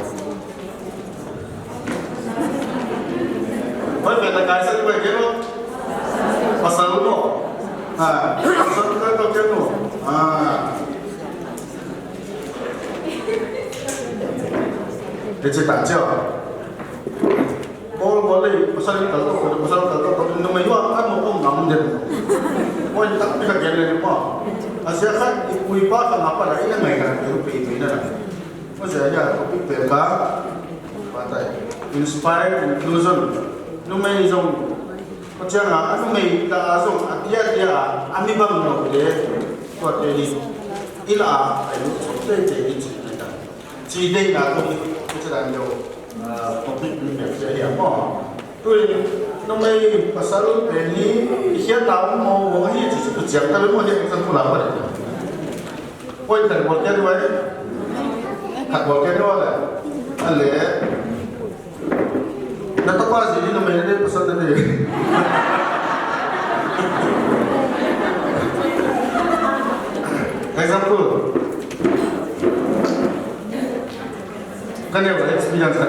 Hoi pen na kai sa vai ke lo. Pasal mo. Ha, pasal ka to ke lo. Ha. Te che ta che. Bol bol le, pasal ni tal to, pasal tal to, to numei va, ano ko ngam den. Oi, tak pi ka gen le mo. Asia khat, i pu i pa kha ngapa la, ina ngai ka, i pu i pu ina la. Mo sia ya, topic pe ka, pa tai. Inspire inclusion. Numei jong, ko chiang a, numei ta jong, atia tia, ami bang lo de, ko te ni. Ila, ai, so te te ni chi ta. Chi dei na ko ni, ko chi dan yo, ah, topic ni me se ya mo. Tui, numei pasal pen hi, i hian na um mo, mo hi chi chi chiang ta mo hi example a pa de. Point kan bol ke ni wai. Kan bol ke ni wai. Ale. Na tapa ji ni numei ni pasal ni. Example. Ka neo experience ka.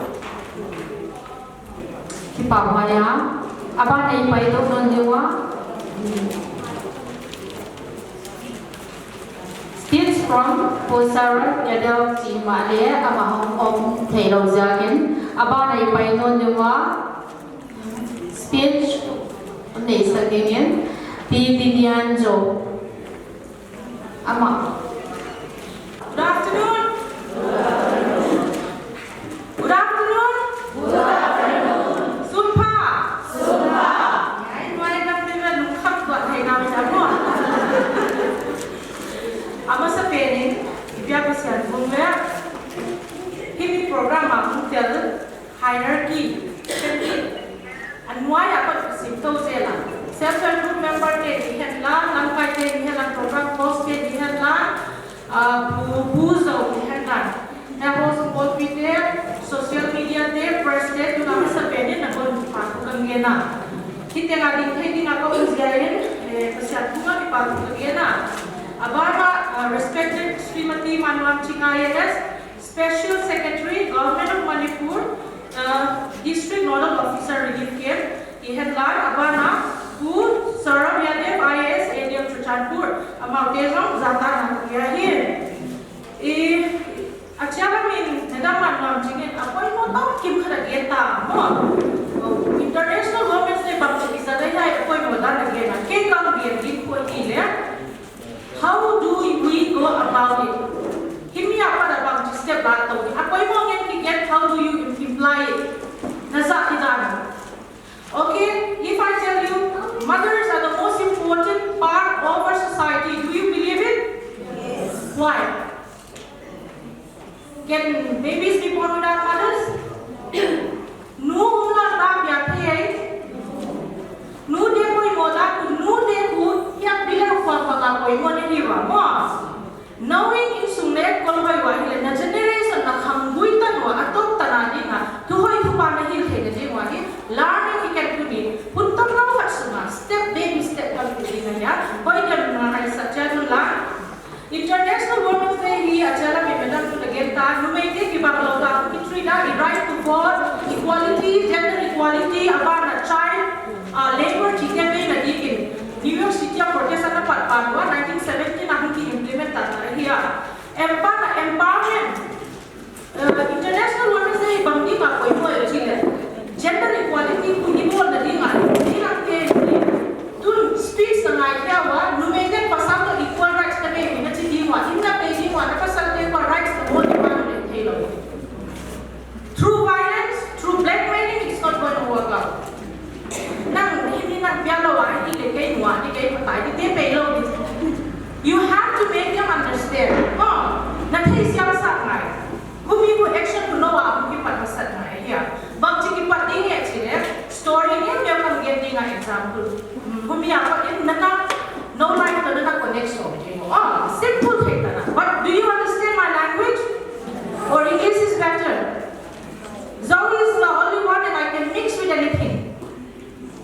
Kipah mai a. Aban a i paidoh nom diu a, speech from Pu Saurabh Yadav ti mah le ama hung um thei lou jeh in, aban a i paidoh nom diu a, speech nei sak dingin Pi Vivian Joe. Ama. Good afternoon. Good afternoon. Good afternoon. Sun pha. Sun pha. Ai, nuai dam ni na lungkham tua thei na mi dam mo. Amasapen in, i biak Pathen bung le. Himi program a hung tel. Hierarchy. Anuai a pat sim to jela. Self help group member te ni hen la, lamkai te ni hen la, program host te ni hen la, ah, pu, pu zo ni hen la. He host ko pi te, social media te, press te, tuna amasapen in na kon pa ku kan gena. Kite nga ding thei ding a ko un jia in, eh, Pathen ku nga ki pa ku kan gena. Abana, ah, respected Srimati Manuam Ching I A S, Special Secretary, Government of Manipur, uh, District Nodal Officer Relief Camp, i hen la, abana, Pu Saurabh Yadav, I A S, A D M Churachandpur, amau te jong jatana kati ahi. I, achela min, Madam Manuam Ching in, apoimo tam kim khat a geta, mo. Oh, International Women's Day bang chi kisa dai hai, apoimo dan a gena. Kei kang gen din ko ti le. How do we go about it? Himi a pat a bang chi step ba to. Apoimo ngen kigen, how do you imply it? Na ja ti dan. Okay, if I tell you, mothers are the most important part of our society, do you believe it? Yes. Why? Can babies be born without mothers? Nu umlou a bia thei. Nu te poimo da ku, nu te ku, ya bileu khua pa ka poimo ni hiva mo. Knowing insung le kol hoi uva hile na generation na khanggui tanu a, atop tana dinga, thu hoi thu pa na hil thei na dinga hi, learning hi ken tuni, hun tam lou khat sunga, step baby step kan tu dinga ya, hoi kan na hai sa cha nu la. International Women's Day hi achela mi Madam tu na gen ta, numei te kibang lou ta, ki treat a, i right to vote, equality, gender equality, abana child, ah, labor chi te pe na dikin. New York City a protest ana pat pat uva, nineteen seventy na hung ki implement ta ta hi. Empower, empowerment. Uh, International Women's Day bang dinga poimo e chile. Gender equality khu ibolna dinga, dinga te, tun speech na ngai kya wa, numei ten pasal to equal rights kanei, nachi dinga, inna pe dinga, na pasal te equal rights na mo dinga, thei lo. Through violence, through blackmailing, it's not going to work out. Nang, hindi nang pia lo, ah, hindi kay mo, hindi kay patay, hindi pay lo. You have to make them understand. Oh, na thei siya sa ngai. Humi ko action ko no, ah, humi pat masat ngai, yeah. Bang chiki pat ding eh, chile. Story ni, mi ang ganding example. Hmm, humi ako, in, naka, no life, naka connection. Oh, simple thing na. But do you understand my language? Or English is better? Zong is the only one and I can mix with anything.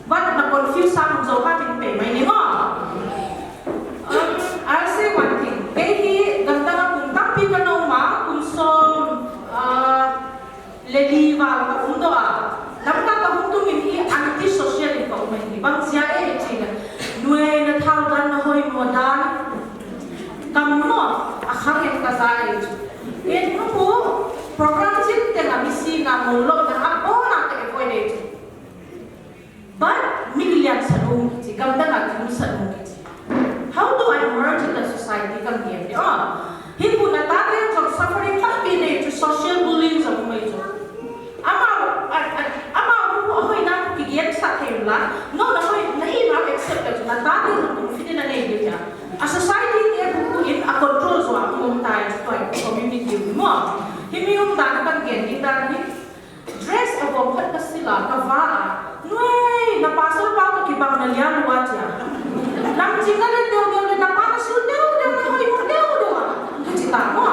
But na confuse sa kung Zong ka min pe mai ni mo. Um, I'll say one thing. Kei hi gamdang a kum tampi ka no ma, kum som, ah, le li val ka um do a. Lamka ka hung tung in hi anti-social in ka um in hi. Bang sia e chi na. Nue na thau dan na hoi mo dan. Kam mo, a khang en ka za e chu. Ken nu pu, program chin te nga mi si nga mo lo na a bo na te ko ne chu. But mi lian sa nu ki chi, kam da na ki sa nu ki chi. How do I merge in the society kam ge? Oh, hi pu na ta te jong suffering tampi ne chu social bullying jong mai chu. Ama, a, a, ama pu pu hoi na ki gen sa thei la. No na hoi na hi na accept chu na ta te jong pu fi na ne ge ya. A society te pu pu in a control zo a um tai chu toi community mo. Hi mi um dan kan gen ni dan ni. Dress a bom khat ka sila ka va a. Nui, na pastor pa ka kibang na lian wa chia. Lam jing na le deu deu le na pa na su deu deu na hoi deu deu a. Ka chi ta mo.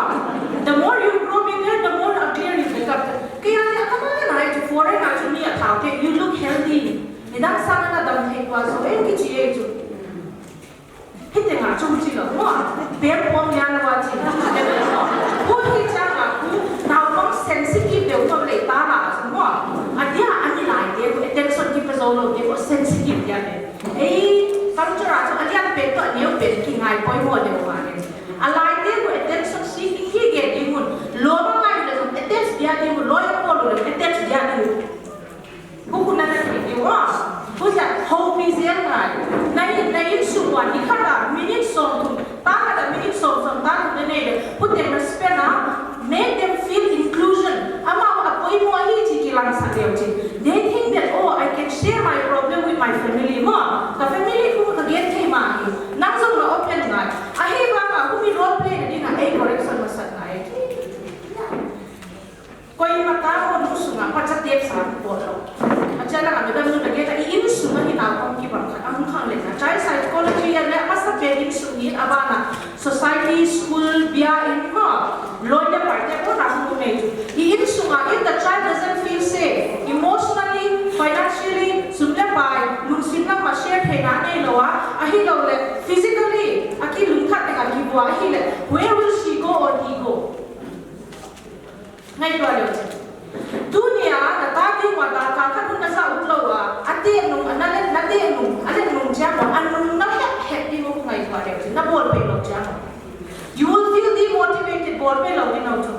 The more you grow bigger, the more uglier you become. Kaya le ka ma na ai chu foreign a chu ni a thau te, you look healthy. Ni dang sa na dam thei kwa so en ki chi e chu. Hiti nga chung chi lo mo, pem pom ya lo wa chi lo. Pu hi cha nga pu, nau pang sensitive de mo le ta na mo. A dia ani lai de ko attention ki pe zo lo de ko sensitive ya de. Ei, culture a chu a dia pe to a neu pe ki ngai poi mo de ko ma de. A lai de ko attention si ki ki ge di mun. Lo ma ngai le attention dia di mun, lo ya ko lo attention dia di mun. Buku na na thei diu a. Buku ja ho pi zel ngai. Na in, na insung a ni khat a minute som thum. Ta khat a minute som som ta thum na nei le. Put them respect a. Make them feel inclusion. Ama a poimo hi chi ki lang sa diu chi. They think that, oh, I can share my problem with my family mo. Ka family ko ka gen thei ma hi. Nang jong na open ngai. Ahi vang a humi role play na ding a ei correction masat ngai. Koima ta ho nu sunga phacha tep sa bol lo. Acha langa madam nu na ge ta i in sunga hi nau pang kibang khat ahung khang le na. Child psychology a le masa pen in sung in abana society, school, bia in ho. Loi le pai te ko na hung nei chu. I in sunga if the child doesn't feel safe, emotionally, financially, sum le pai, lungsim lama share thei na nei lo a, ahi lo le physically, aki lungkhat te ka ki bua ahi le, where will she go or he go? Ngai tua leo che. Tunia, na ta ding wa da ka khat hun na sa ut lo wa, a te nung, a na le, na te nung, a le nung chia mo, a nung na het het ding mo ngai tua leo che, na bol pe lo chia mo. You will feel demotivated, bol pe lo ding no chu.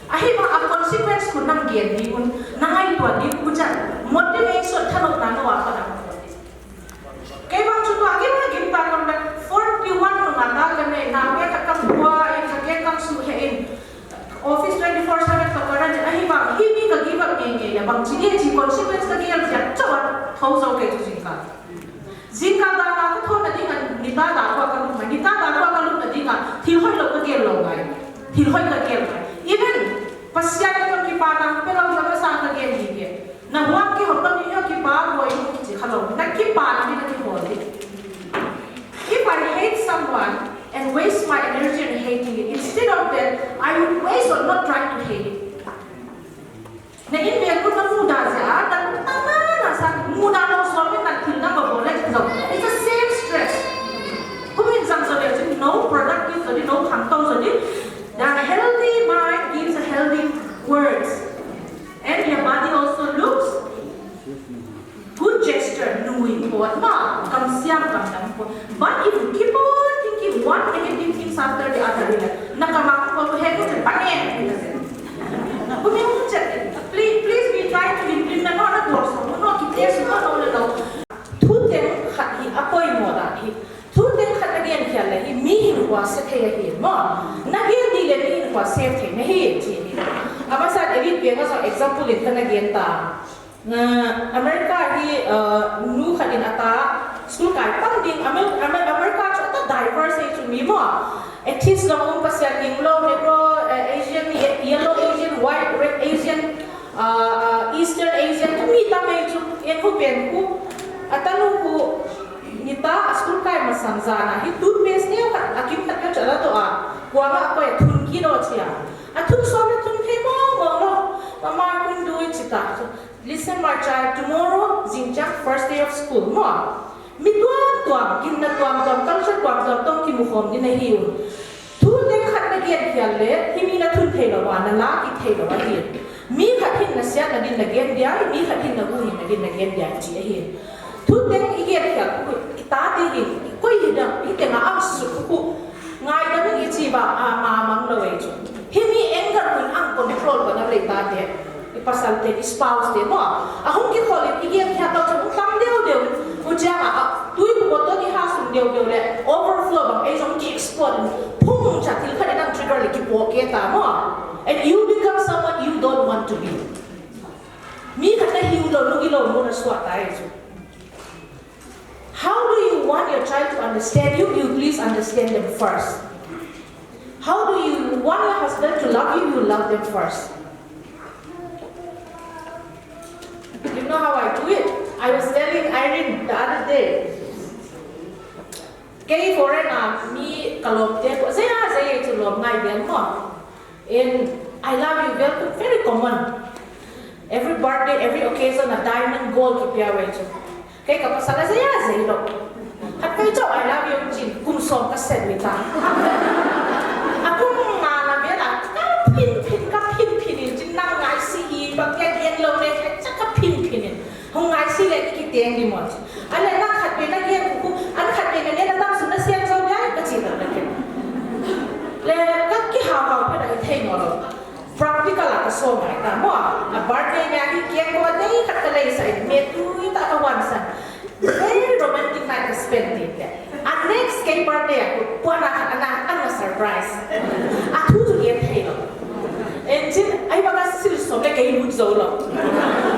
Ahi ma a consequence ko nang gen ding un, na ngai tua ding ku cha, motivation thanop na no wa ka da. Kei bang chu tua, kei bang gim ta kam le, forty one nung a ta ka nei, na ke ka kam bua, e ka ke kam su he in. Office twenty four seven ka ka ran, ahi bang, hi mi ka give up nge nge le, bang chi ni chi consequence ka gel jia, chawa, thou zo ke chu jingkah. Jingkah da na ka thon na ding a, ni ta da ko ka lu, ni ta da ko ka lu na ding a, thil hoi lo ka gel lo ngai. Thil hoi ka gel ngai. Even, Pasian ka ki pa na, pe lo ka sa ka gel ni ke. Na huam kihop lou ni, kipa boi ni kichi kha lou. Na kipa ni, na kihol ni. If I hate someone and waste my energy on hating it, instead of that, I would waste on not trying to hate it. Na in ve kun na muda ja, na tama na sa muda lou so mi na thil na ba bol le so. It's the same stress. Kumin jang so le no productive so di, no khangtou so di. The healthy Amasan elite veng a jong example in kana gen ta. America hi nu khat in ata school kai pan ding, America chu ata diverse hi chu mi mo. Atheist jong um, Pasian ginglo, Negro, Asian, Yellow Asian, White, Red Asian, Eastern Asian, mi tam ei chu, en hu pen hu, ata nu hu, nita a school kai masang jan a hi toothpaste neo khat, akim khat khat chu ala to a, kuang a koi a thun kilo chia. Athun som le thun thei mong mong lo. Mama kun dui chita. Listen, my child, tomorrow, jingchang, first day of school, mo. Mi tuam tuam, ginna tuam tuam, culture tuam tuam, tong kimu khom ding ahi u. Thu teng khat na gen khial le, hi mi na thun thei lo a, na la kit thei lo ahi. Mi khat hin na siat na din na gen dia, mi khat hin na gu hin na din na gen dia, chi ahi. Thu teng i gen khial khu, i ta te hin, koi hi dang, hi teng a am su khu, ngai dang i chi ba, a ma mang lo ei chu. Hi mi anger hun ang control ba na le ta te. I pasal te, i spouse te mo. Ahung kikhol in i gen khial tau chun tam deu deu. Huchia a, tui bu bottle i ha sung deu deu le, overflow bang ei jong ki explode. Phung cha thil khat i dang trigger le kipoh kei ta mo. And you become someone you don't want to be. Mi khat na hiu lo, lungi lo, mo na suah ta ei chu. How do you want your child to understand you? You please understand them first. How do you want your husband to love you? You love them first. You know how I do it? I was telling Irene the other day. Kei foreign a mi ka lom te ko, zei a zei chu lom ngai den mo. In I love you very, very common. Every birthday, every occasion, a diamond gold kipia ve chu. Kei ka pasal a zei a zei lo. Khat kei chu I love you chin kum som ka sen mi ta. A kum nga la ve la, ka phin phin, ka phin phin in chin nang ngai si i, ba ke gen lo le, cha ka phin phin in. Hung ngai si le ki teng di mo. Ale na khat ve na gen khu, an khat ve na le na tam sun na sian zo dia ka chi na ke. Le ka ki ha ha pha da thei mo lo. Practical a ka so ngai ta mo. A birthday nia hi cake ko dei khat ka lei sa in, me tu i ta ka wan san. Very romantic night ka spend din le. A next kei birthday a ko na khat ana ana surprise. A thu chu gen thei lo. Engine, ai ba ka sil som le kei lut zo lo.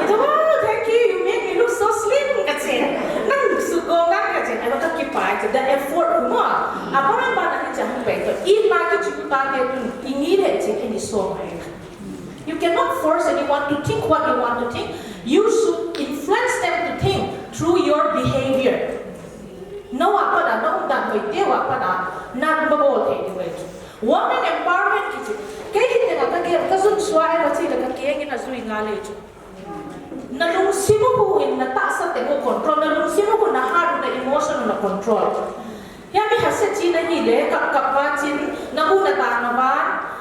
Ito, "Wow, thank you, you make me look so slim," ka che. Nang su go nang ka che. Ai ba ka kipa che, the effort mo. A ba ba na ki cha hung pe to. I ma ki chu ta ke tu, i ni le che ke ni so. You cannot force anyone to think what you want to think. You should influence them to think through your behavior. No a pa da, no da, no te wa pa da, na ba bo te ni we. Women empowerment kichi. Kei hi te na ka ke, ka sun sua ai ka chi le ka ke ngi na zui nga le chu. Na lungsim u khu in na tahsa te u control, na lungsim u khu na heart, na emotion na control. Ya mi hase chi na hi le, kap kap ba chin, na u na ta na ba,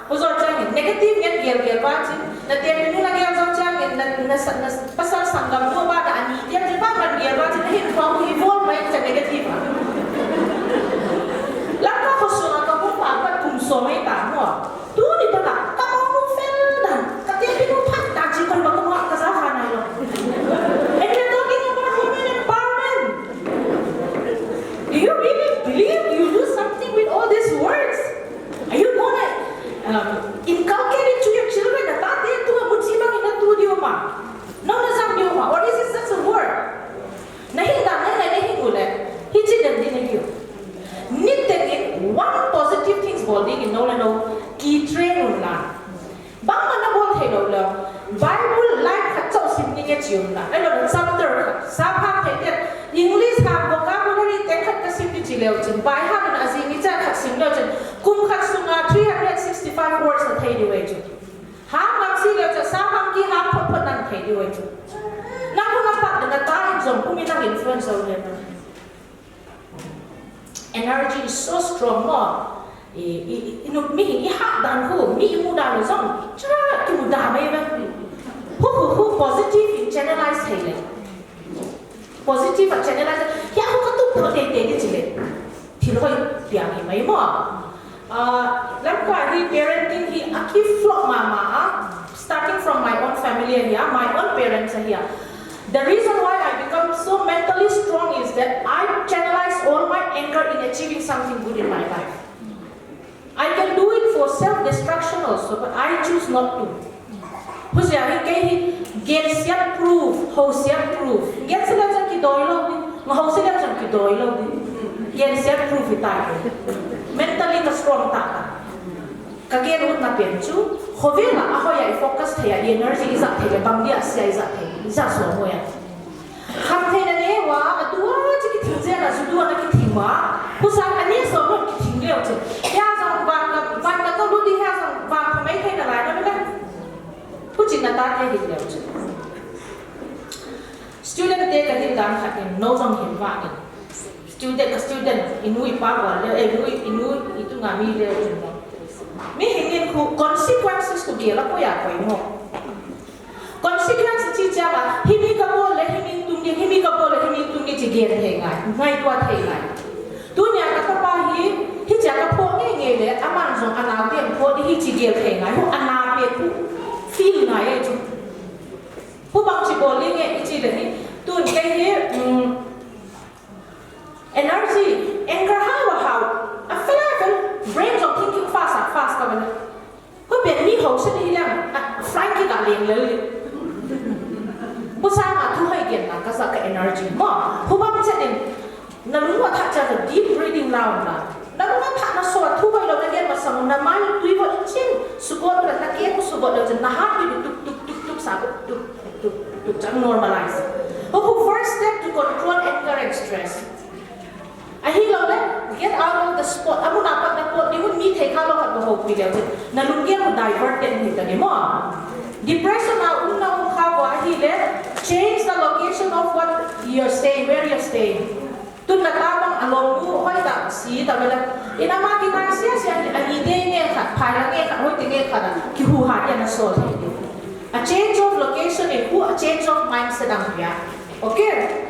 u zo chang in, negative ngen gel gel ba chin, na te mi nu na gel zo chang in, na, na, na pasal sanggam nu ba da ani, te mi ba man gel ba chin, na hin pa u evolve ba in sa negative ba. Lam ka khosunga ka bu pa ba kum so mai ta mo. Tuni pa ta, ka mong nu fel dan, ka te pinu phat dan chi kon ba ka mo ka za kha nai lo. And you're talking about women empowerment. Do you really believe you do something with all these words? Are you gonna um, inculcate it to your children? Na ta te tu mu chi ma na tu di ma. No na zang di ma. Or is it just a word? Na hin dan na na hin u le. Hi chi dan di na hi u. Niteng in one positive things bol ding in no le no ki train un la. Bangma na bol thei lo le. Bible line khat chauh sim ding e chi un la. Ai lo chapter khat. Sa pha thei te. English ha vocabulary te khat ka sim di chi leu chin. Bai ha na a jing ni cha khat sim leu chin. Kum khat sunga three hundred sixty-five words na thei di we chin. Ha ngam si leu cha sa ngam ki ha phot phot nan thei di we chin. Na ko na pat na ta in jong kum in na influence o le na. Energy is so strong mo. I, i, i, i, nu, mi, i hah dan khu, mi i mu dan lo jong, cha, ki mu dan mai ve. Hu, hu, hu, positive in channelize thei le. Positive a channelize, ya hu ka tu ko te te ni chi le. Thil hoi piang hi mai mo. Ah, lam kwa hi parenting hi a ki flop ma ma a. Starting from my own family here, my own parents here. The reason why I become so mentally strong is that I channelize all my anger in achieving something good in my life. I can do it for self-destruction also, but I choose not to. Huzia hi kei hi gensiat proof, housiat proof. Gensiat leu chun kidoi lou di, ngahousiat leu chun kidoi lou di. Gensiat proof hi ta kei. Mentally ka strong ta ta. Ka gen ut na pen chu, khovel a ahoi a i focus thei a, i energy i zat thei le, bang dia sia i zat thei, i zat so mo ya. Khamtheina neo a, atu a chu kithing jen a, chu tu a na kithing ma. Husa a ni so mo kithing leu chu. Hia jong van ka, van ka to lu di hia jong van ka mai thei na lai na mila. Huchi na ta te hi leu chu. Student te ka hil dan khat in, no jong hil va in. Student ka student, i nu i pa bol leu, eh, nu i, i nu i tu nga mi leu chu mo. Mihing in khu consequences khu gel a koi a koi mo. Consequence chi chia ba, himi ka bol le, himi tung ni, himi ka bol le, himi tung ni chi gel thei ngai, ngaito thei ngai. Tunia ka tapa hi, hichia ka phoh ngei ngei le, aman jong anao te phoh di hichi gel thei ngai, hu ana pe khu feel ngai e chu. Hu bang chi bol li nge i chi le hi, tun kei hi, um, energy, anger hao a hao, a fel a fel, brain jong thinking fast a fast ka bana. Ko pen mi housen hi lang, a flying kick a leng lel. Ko sa ma thu hoi gen na ka sa ka energy mo. Hu bang che din, na lung wa tha cha deep breathing down na. Na lung wa tha na so thu hoi lo na gen ma sang na mai tui wa in chin. Su ko na na ke ko su ko lo na heart beat tuk tuk tuk tuk sa tuk tuk tuk tuk cha normalize. Ko first step to control anger and stress. Ahilou le, get out of the spot. Amun a pat na pot, ni mun mi thei kha lou khat na houpi leu chun. Na lunggel u divert ten hi ta ni mo. Depression a um na um kha bo ahile, change the location of what you're staying, where you're staying. Tun na ta bang along u hoi ta si ta bela. Ina ma ki tai sia sia ni ani de nge khat, phai la nge khat, hoi te nge khat, ki hu ha ya na sol thei. A change of location in hu, a change of mindset ang ya. Okay?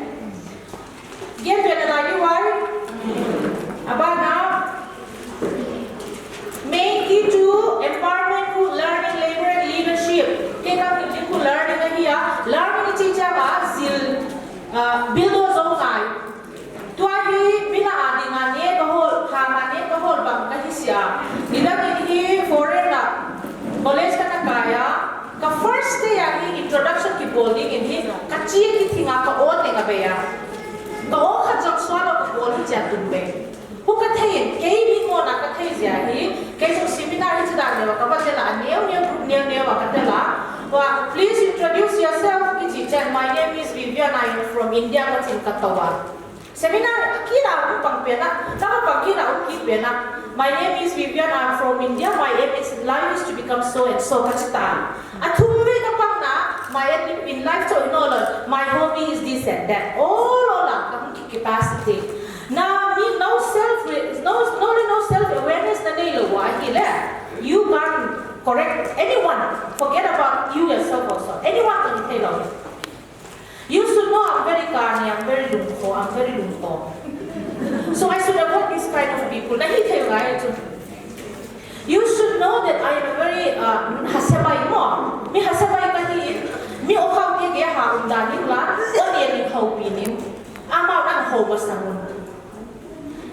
Gen pen a lai u ai. Abana. Main key to empowerment khu learning, labor and leadership. Kei ka hil ding khu learning ahi a. Learning i chi chia ma zil, ah, build o zong ngai. Tua hi mina a ding a ne ka hol, ha ma ne ka hol bang ka hi sia. Nidang in hi foreign a college ka na kai a. Ka first day a hi introduction kibol ding in hi, ka chi kithing a ka o teng a bei a. Ka o khat jong swallow ka bol hi chia tum bei. Hu ka thei in, kei mi mo na ka thei zia hi, kei jong seminar hi chu dan neo, ka va tel a, neo neo group neo neo a ka tel a. Wa, "Please introduce yourself," kichi chen, "My name is Vivian, I am from India," kachin ka to a. Seminar a kila um pang pen a, ka va pang kila um ki pen a. "My name is Vivian, I'm from India, my aim in life is to become so and so," kachi ta. A thum ve ka pang na, "My aim in life to, you know, like, my hobby is this and that." All, all a, ka hung ki capacity. Na mi no self, no, no, no self awareness na nei lou a hi le. You can't correct anyone. Forget about you yourself also. Anyone ka ni thei lou. You should know I'm very kani, I'm very lungkho, I'm very lungkho. So I should avoid this kind of people. Na hi thei ngai chu. You should know that I am a very, uh, hasebai mo. Mi hasebai ka hi, mi o khau ke ge ha um dan in la, o ne ni khau pi nin. Ama nang khau ba sangun.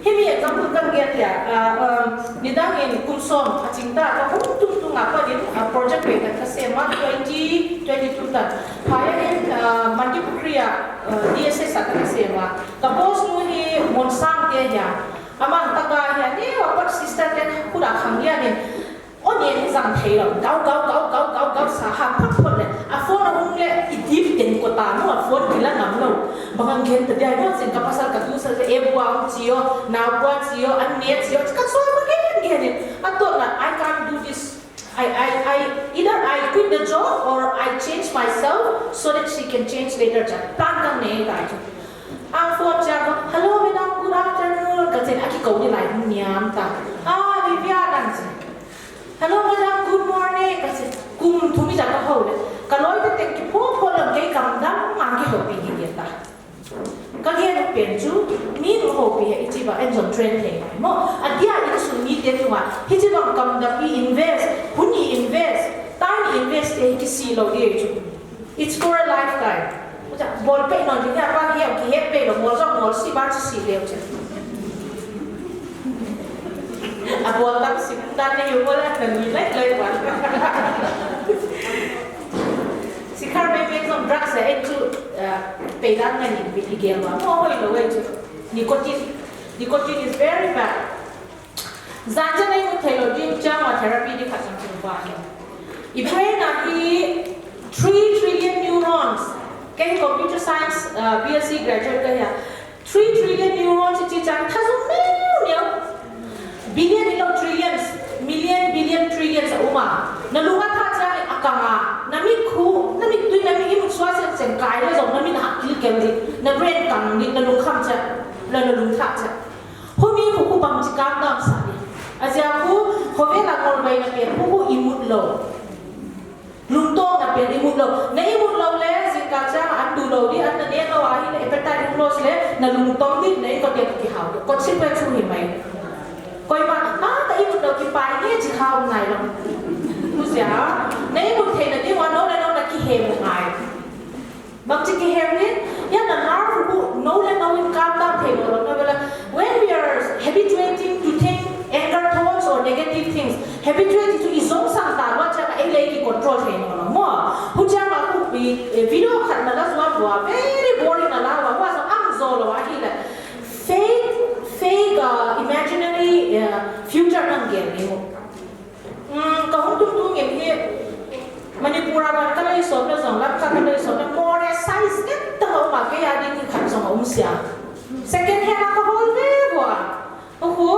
Himi example kan gen tia, ah, um, nidang in kum som a ching ta, ka hung tung tung a pa din, ah, project pe kan ka sem a, twenty twenty-two tan. Phaya in, ah, Mandipukhri a, ah, D S S a kan ka sem a. Ka boss nu hi Monsang te hia. Amang ta ga hia, ni wa pot sister te khu da khang hia ni. O ne ni jang thei lou, gau, gau, gau sa ha phot phot le. A phone a hung le, i dip ten ko ta no, a phone kila ngam lou. Bang ang gen ta dia no, sin ka pasal ka tu sa, e bua ang chio, na bua chio, an ne chio, ka so ma gen gen ni. A to na, I can't do this. I, I, I, either I quit the job or I change myself so that she can change later. Cha, plan kang ne ta chu. Ang phone cha ko, "Hello, madam, good afternoon," ka chen, a ki ko ni lai, niam ta. "Ah, Vivian," ang chen. "Hello, madam, good morning," ka chen. Kum thum i cha ka ho le. Ka loi te teng ki pho pho lam kei kam dam, mang ki ho pi ki ta. Ka gen u pen chu, mi nu ho pi he i chi ba, en jong train thei ngai mo. A dia i ka sun mi te tu ma, hi chi bang kam dam i invest, hun i invest, time i invest te hi ki si lo di chu. It's for a lifetime. Bol pe non, ni apa ki ki het pe lo, mol jong mol si ba chi si le chu. Abol tam sik dan nei u bol a kan ni lai lai wan. Sikhar mei mei jong drugs a ei chu, ah, pei dan ngan in i gel wan. Mo hoi lo ei chu. Nicotine. Nicotine is very bad. Jan chen ei mu thei lo ding chang a therapy di khat jong chu ba. I brain a hi three trillion neurons. Kei computer science, ah, B S C graduate kahi a. Three trillion neurons ichi chang thajung neo neo. Billion ilo trillions, million, billion, trillions a um a. Na lung a tha chang a kang a. Na mit khu, na mittui, na mit imut sua seng seng kai le jong, na mit ha kil kel di. Na brain kang di, na lung kham cha, na, na lung tha cha. Humi khu khu bang chi kam dam sa di. Ajeh khu, khovel a ngol vai na pe, khu khu imut lo. Lungtong na pen imut lo. Na imut lo le, jingkah chang a an tu lo di, an na neh lo ahile, appetite hung loss le, na lungtong di, na inkote ka kihao. Consequence chu hi mai. Koima, a, ka imut lo kipai nge chi hao ngai lo. Husia, na imut thei na di, wa no le no na kihem ngai. Bang chi kihem ni, ya na nerve khu, no le no in calm down thei lo lo, no vela, when we are habituating to think anger thoughts or negative things, habituate chu i jong sang ta lo, cha ka ei le ki control thei lo lo mo. Hu cha ma khu pi, eh, video khat na la zua bua, very boring na la wa, wa sa am zo lo wa hi la. Fake, fake, uh, imaginary, uh, future nang gel ni mo. Hmm, ka hung tung tung in hi, Manipur a ban ka lei sawm na zong, Lamka ka lei sawm na, more size ngen ta ma um a, kei a ding hi khat zong a um sia. Second hand a ka hawl ve vua. Ka khu,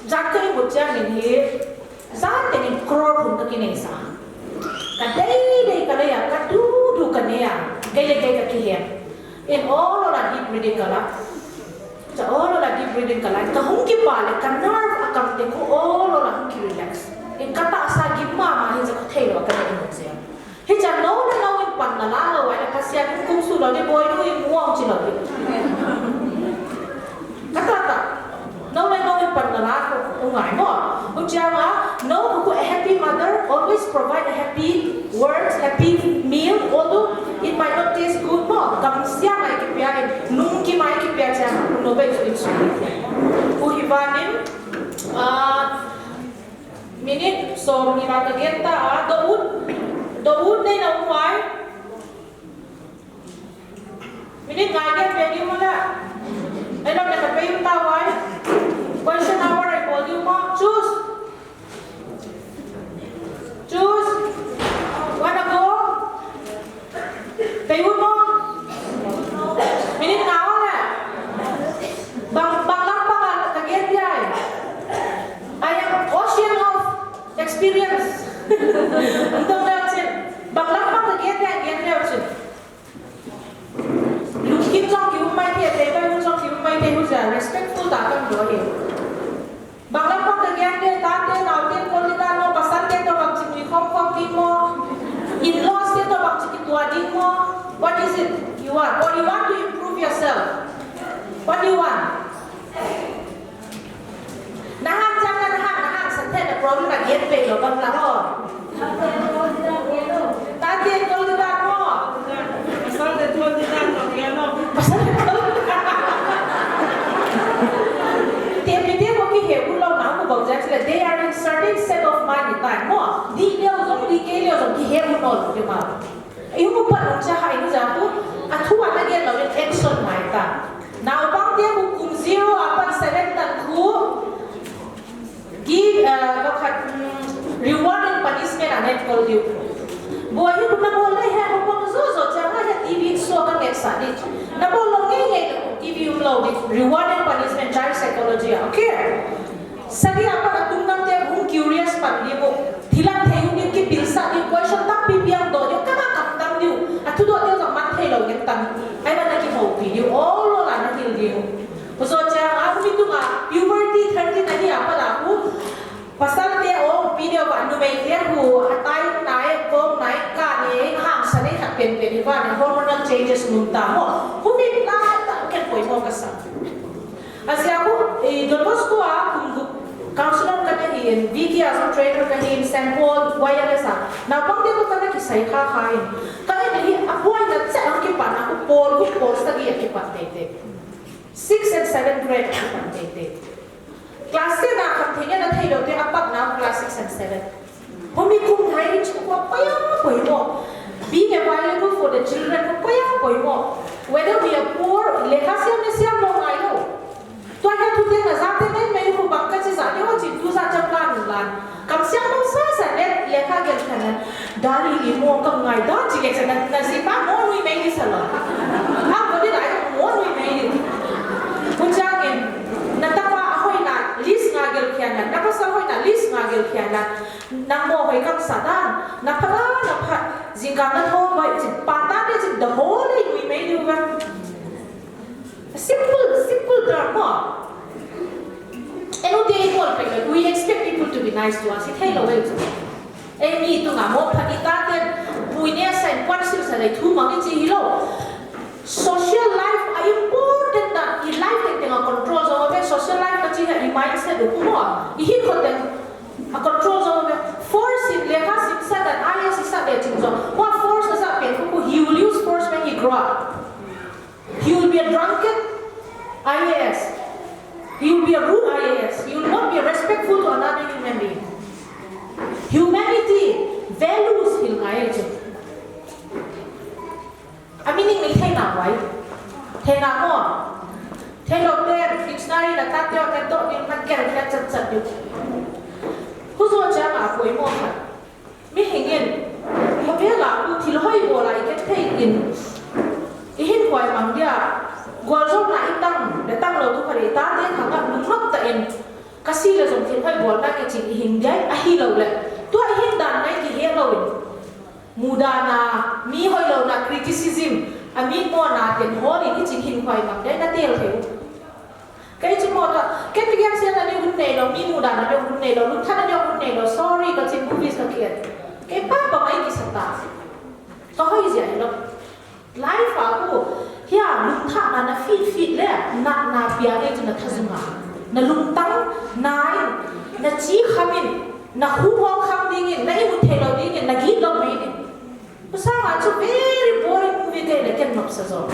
zat ka imut chiang in hi, zat teng in crore thum ka kinei sa. Ka dei dei ka lei a, ka du du ka nei a, kei le kei ka kihem. In all all a deep breathing ka la. Cha all all a deep breathing ka la. Ka hung kipa le, ka nerve a kam te khu all all a hung ki relax. In ka tahsa gim mama hi cha ka thei lo ka nei mo sia. Hi cha no le no in pan na la lo, ai la Pasian hung kum su lo ni boi nu in muang chi lo ni. Ka ta ta. No le no in pan na la ko u ngai mo. U chia ma, no ko a happy mother always provide a happy words, happy meal, although it might not taste good mo. Kam sia mai ki pia in, nung ki mai ki pia cha, no bai chu in su. U hi vanin, ah, Minute som ni la ka gen ta a, do ut, do ut nei na um vai. Minute ngai gen ve ni mo la. Ai lo na ka pe um ta vai. Question hour ai bol ni mo. Choose. Choose. Wanna go? Pei ut mo? Minute nga o le. Bang, bang lampang a ka gen dia e. I am ocean of experience. Ntong le chin. Bang lampang ka gen dia, gen dia chin. Lungkim jong ki um mai thei, tei bai jong ki um mai thei, hu ja respectful ta kan do hi. Bang lampang ka gen de, tate, naote, kol di dan mo, pasal te toh bang chi nui khom khom ding mo, in-laws te toh bang chi kitua ding mo. What is it you want? Or you want to improve yourself? What do you want? Nahan jang na nahan, nahan sa the na problem a gen pe lo bang la ho. Tate kol di dan mo. Pasal te kol di dan mo, kya no? Pasal te kol di dan. Te pi te ko kihe u lo na ko bang jang sila, they are in certain set of mind time mo. Di leo jong, di ke leo jong kihe u no lo ke ma. Iu mu pan nung cha hai nu ja ku, a thu a na gen lo le action mai ta. Naupang te ku kum zero a pan seven tan ku, ki, eh, ka khat, mm, reward and punishment a net kol diu. Boi hi ku na bol le he, ku bol zo zo cha ma he T V show ka ngen sa ni. Na bol lo nge nge T V um lo di. Reward and punishment, child psychology, okay? Sagi a pat a tung nam te hung curious pan di mo. Thil an thei hung in kipilsah di, question tampi piang doh di, kama kam tam di. A thudoh te jong man thei lo ngen tam. Ai man na kihoupi di, ol ol a na hil di. Hu so chia a hung in tung a puberty thirteen a hi a pat a hu. Pasal te ong pi di va numei te hu a tai nai, kong nai, ka nei, hang sa nei khat pen pen hi va nei hormonal changes mun ta mo. Hu min la ta ken poimo ka sa. Asia khu, eh, Don Bosco a kum gup counselor ka na hi in, V K a jong trainer ka hi in, Saint Paul, Y M S a. Naupang te toh ka na kisai kha kha in. Ka in hi a boina chet a kipan a khu Paul, khu Paul sagi a kipan tei tei. Six and seven grade a kipan tei tei. Class ten a khamthei ngen a theilou te a pat na class six and seven. Humi kum hai chu ko paya poimo. Being available for the children ko paya poimo. Whether we are poor, lekha siam le siam lou ngai lou. Tua hi thu te na za te nei mei ko bang ka chi za ni o chi tu za cham la nu lan. Kam siam lou sa sa le lekha gel khan na. Dali i mo kam ngai da chi le sa na na si pa mo nui mei ni sa lo. Ha ko ni lai mo nui mei ni. Ku chang in na ta pa a hoi na list nga gel khian na. Na pa sa hoi na list nga gel khian na. Nang mo hoi kam sa dan. Na pha na pha. Jingkah na tho bai chi pa ta te chi the whole day nui mei ni u ga. A simple, simple term mo. Enu te i bol pe we expect people to be nice to us. Hi thei lo e chu. Ei mi tu nga mo pha ni ta te pui ne sa in kwan sil sa le thu ma ki chi hi lo. Social life a important da i life te te nga control zo ve social life ka chi ha i mindset u mo. I hi ko te a control zo ve force in le ka sim sa da I S sa le ching zo. What force sa pe ku he will use force when he grow up. He will be a drunkard I A S. He will be a rude I A S. He will not be respectful to another human being. Humanity, values, hil ngai chu. A meaning ni thei na wai. Thei na mo. Thei lo te dictionary na ta te ka to ni ma ker ka chat chat yu. Hu zo cha ma koi mo kha. Mihing in, khavel a u thil hoi bol a i kep thei in, i hinkhuai mang dia, gualzawhna i tang, le tang lo tu pha le ta te khang a lungnop ta in, ka si le zong thil hoi bol na ke chin i hing dia, a hi lo le. Tua i hin dan ngai ki he lo in. Mudana, mi hoi lo na criticism, a mi mo na ten hol in i chin hinkhuai mang dia, na tel thei u. Kei chu mo ta, kei ti gen sian a ni hun nei lo, mi mu dan a ni hun nei lo, lungthan a ni hun nei lo, sorry, ka chin movies ka kian. Kei pa pa mai ki sa ta. Ka hoi zia hi lo. Life a ku, hia lungthan na na fit fit le, na na pia nge chu na tha zunga. Na lungtang, na in, na chi khamin, na hu hong kham dingin, na i mu thei lo dingin, na git lo mai ni. Usanga chu very boring movie te le ken nop sa zo.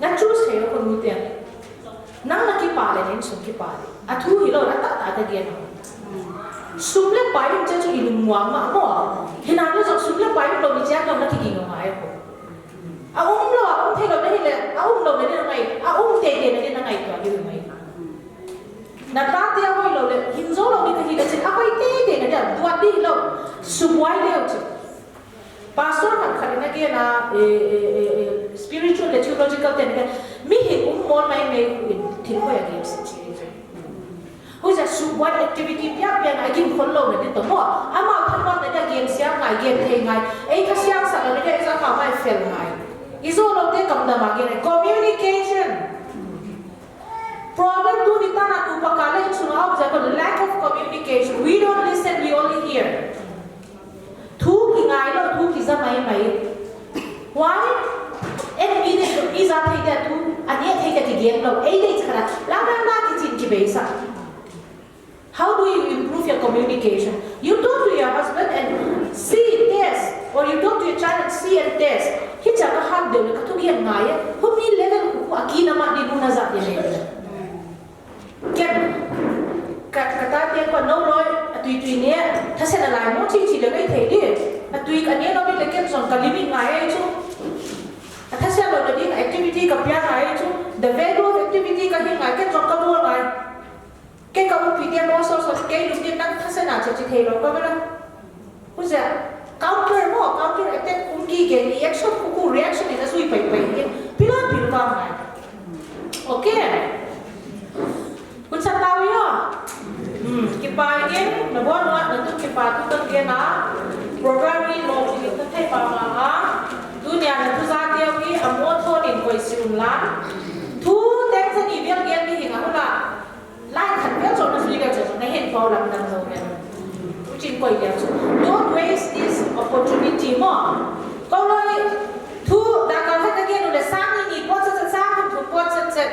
Na choose thei u ko nu te. Nang na kipa le, nin sum kipa le. A thu hi lo, a ta ta ka gen. Sum le pai um che chu i lung muang ma mo. Hi na lo jong sum le pai um lo mi chiang lo na ki ging ngai ko. A um lo, a um thei lo na hi le, a um lo na ni na ngai, a um te te na ni na ngai to ni ngai. Na ta te a hoi lo le, hin zo lo ni ka hi le chin, a hoi te te na dia, duat di lo, sum wai le u chin. Pastor khat khat in a gen a, eh, eh, eh, eh, spiritual le theological te in a gen, mi hi um mol mai mai in thil hoi a gen si chi. Hu ja su what activity pia pia ngai gim khol lo na di to mo. Ama than mo na dia gen siam ngai, gen thei ngai. Ei kha siam sa na dia ei sa kha mai fel ngai. I zo lo te kam da ma gen communication. Problem tu ni ta na tu pa ka le chung a observe lack of communication. We don't listen, we only hear. Thu ki ngai lo, thu ki za mai mai. Why? En mi de mi za thei de thu, a ne thei de ki gen lo. Ei de chara. La la la ki chin ki beisa. How do you improve your communication? You talk to your husband and see, test, or you talk to your child and see and test. Hi cha ka han de ka thu gen ngai. Hu mi level ku a ki na ma di bu na za de le. Ken, ka, ka ta te ko no loi, a tui tui ne, tha se na lai mo chi chi le ngai thei di. A tui ka ne no di le ken zong ka limit ngai ai chu. A tha se lo le di ka activity ka pia ngai ai chu. The value of activity ka hi ngai ken zong ka bol ngai. Ken ka upi te mo so so ke lu di nang tha se na chi chi thei lo ka ba la. Hu zia, counter mo, counter attack kum ki gen, i action ku ku reaction in a zui pai pai in, pila pil pa mai. Okay. Kun sa tau yo. Hmm, kipa in, na bon wa, na tu kipa tu kan gen a, program ni lo ki ta thei pa ma ha. Tu nia na tu za te wi, a mo tho nin koi si un la. Tu ten sa ni bial gen ni hi nga hu la. Lai khat bel chon na sui bel chon na hin pau lam dang zo bel. Uchin koi bel chon. Don't waste this opportunity mo. Ko loi thu da ka khat ka gen le sang ni ni po chat chat sang thu po chat chat.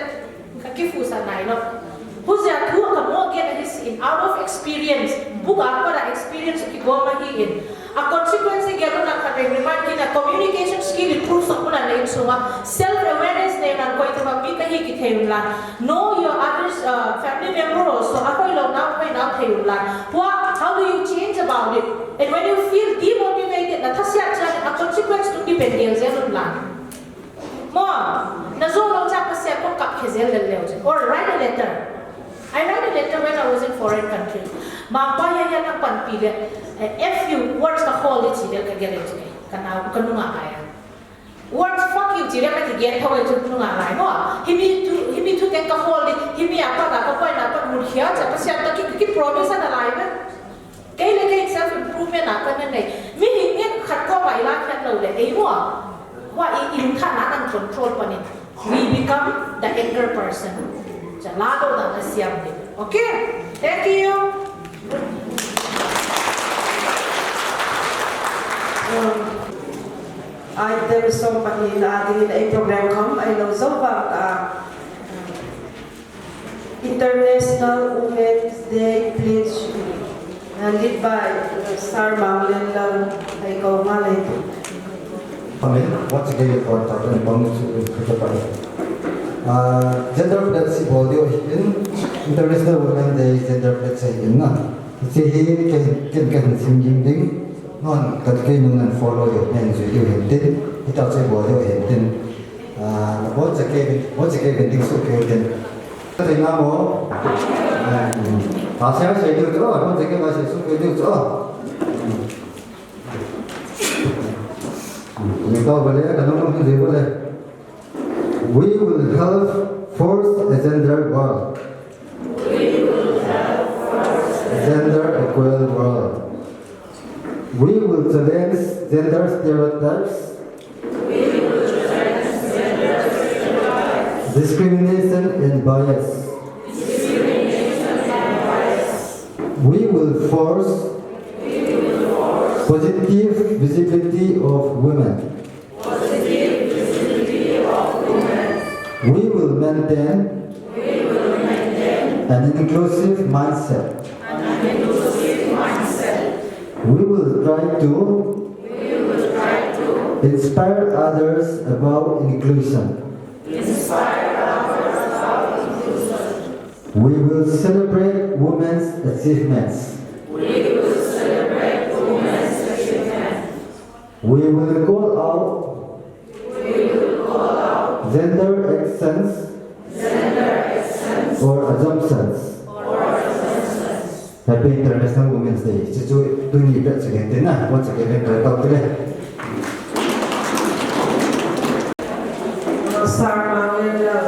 Ka ki fu sa nai lo. Hu zia thu ka mo gen a hi si in out of experience. Book a pa da experience ki go ma hi in. A consequence gen na khat remind ki na Communication skill improve sah un lang, na insung a self awareness nei un lang, koi tobang mi kahi kithei un lang. Know your others, uh, family member also, akhoilou nau, khoinau thei un lang. What, how do you change about it? And when you feel demotivated, na thasiah chan a consequence to depend jel un lang. Mo, na jou lou cha Pasian koma kap khe jel lel leu che. Or write a letter. I write a letter when I was in foreign country. Mangpa hiya hiya na panpi le, eh, F U words ka hol di chi le ka gel le che. Ka nau, ka nunga lai a. Words fuck you chi le ka ti gen thou le chu nunga lai mo. Himi thu, himi thu teng ka hol di, himi a pat a ka poi na pat mun khia cha Pasian ta ki, ki promise ana lai me. Kei le kei self improvement a kana nei. Mihem ngen khat koma i la khen lou le, ei mo. Hua i, i lungthim na kan control panin. We become the anger person. Cha la lou na na siam ni. Okay? Thank you. Um, item som pani na ding in a program kham, ahi lou jou vang ta. International Women's Day pledge, uh, lead by, uh, Sir Manglen Lal, hai ko ma le. Pame, what's again important and pame chu kata pa. Ah, gender pledge si bol diu ahin, International Women's Day gender pledge si ahin na. Hiche hi ken, ken, ken sim ding ding. Non, kat kei nung nan follow diu, nan jui diu hin tin. Hita chu bol diu hin tin. Ah, na bon cha kei, bon cha kei ding su kei tin. Ka thei na mo. Ah, ta sia sei diu chu, bon cha kei la sei su kei diu chu. Ni ka ba le, ka nung nung jui ba le. We will help forge a gender world. Gender equal world. We will challenge gender stereotypes, discrimination and bias. We will force positive visibility of women. We will maintain an inclusive mindset. We will try to inspire others about inclusion. We will celebrate women's achievements. We will call out gender actions or assumptions. Happy International Women's Day. Chuchu tuni pet chu gen tin na, mo chu gen pet tau tile. Sir Manglen Lal,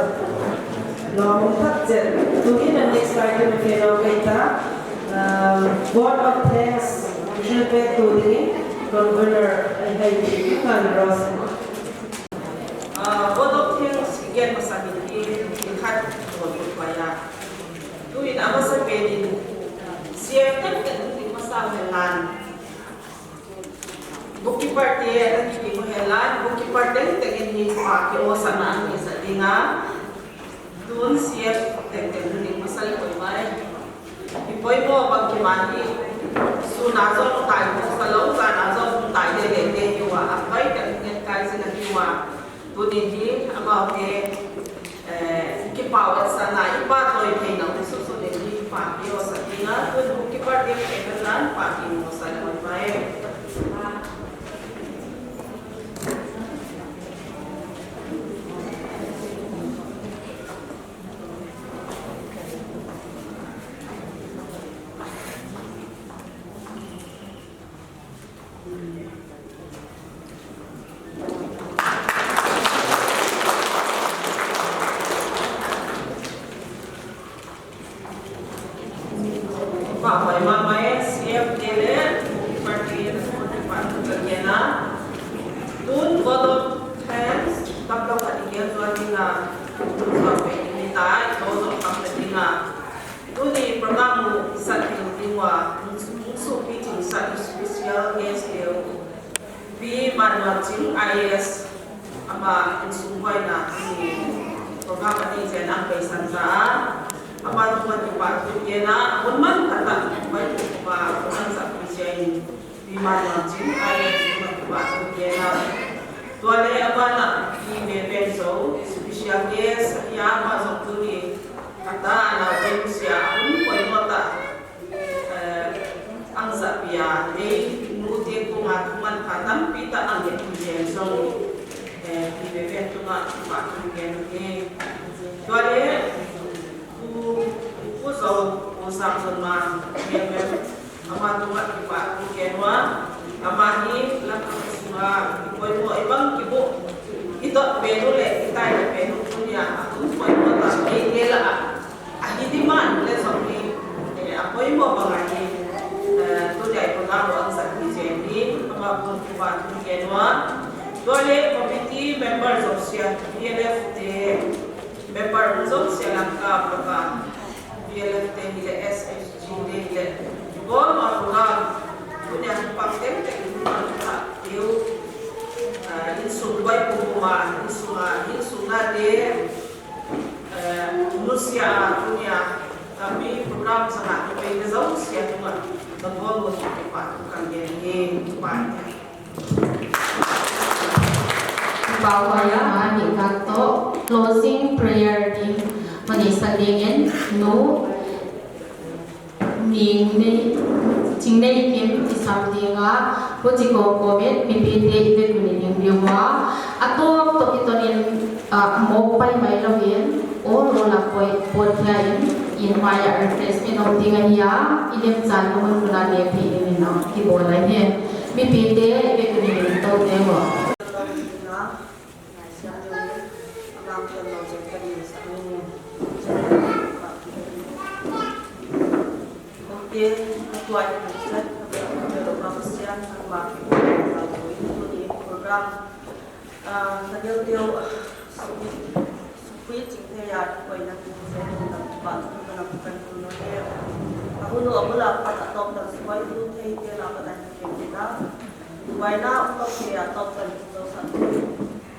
lom thak chet. Tuni na next item ke lo ke ta. Uh, vote of thanks, Shilpe Tudi, Convener, ai hai, Ngan Rose. Ah, vote of thanks, again, masa miti, khat, vote of fire. Tuin, amasa penin, C F ten ten, tuin, masa melan. Bookkeeper te, nang kiti mo helan, bookkeeper te, te, ni pa, ki o sa na, ni sa dinga. Tun C F ten ten, ni masa le koi mai. Ipoimo bang kiman hi, sun a jong tai, salou jan a jong tai, le le te hiuva, apai teng ngen kai jing ahiuva. Tuni hi, amaho hi, eh, kipah vetsahna, ipa toi theina, susu ni hi, pa hi, osa hi na, tun kipa ding, eh, kan pa hi, osa le mai. Pahoi mama e, C F te le, party, party kagena. Tun vote of thanks, tamlou khat igel jua dinga, jua pe ni tai, vote of thanks dinga. Tuni program u isat thei ding uva, nungsuh pi ching sat special guest leu. Pi Manwatching I A S, ama insung boina tuni program ani chen ang peisan ta. Ama tuan kipa tu kena, mun man kata, bai tu pa, program sa pi chen. Iman lam chin, ai lam chin, ma kipa thu kena. Tua le abana, i ve pen zo, special guest, ya ma zo tu ni, ata ana ve sia, um, koi mo ta. Eh, ang za pia, nei, nu te ko nga tu man ka tam pi ta ang ye tu jen zo. Eh, i ve pen tu ma kipa thu kena ni. Tua le, ku, ku zo, ku sa zo ma, ye me. Ama tunga kipa thu kena, ama hi lam a sunga, i poimo, i bang kibu, i dot penu le, i tai le penu tunia, a kum poimo ta, i tela a, a hi demand le song hi, eh, a poimo banga hi, eh, tunia i kona ho ang sa hi jen hi, ama kum kipa thu kena, tua le committee member jouse, P L F te, member jouse lang ka, ka, P L F te hi le S H G te hi le. Bol ma program. Tunia pa teng teng ma ka tiu. Ah, insung bai pu ma, insung a, insung na te. Eh, nusia tunia. Kami program sana tu pe ke jouse a tu ma. Ka bol mo pa kan ge ni pa. Pau hoi a, ani ka to closing prayer ding. Mani sa dingin, nu, ning nei, ching nei kim, isam dinga, pu chi ko ko met, mi pi te, i ve kuni ding diu ma. A to, to ki to nin, a, mo pai mai lo in, o lo la poi, po thia in, in mai a refreshment om ding a hi a, i lem chan ko mun kuna le pi in in a, ki bol a hi. Mi pi te, i ve kuni ding to te mo.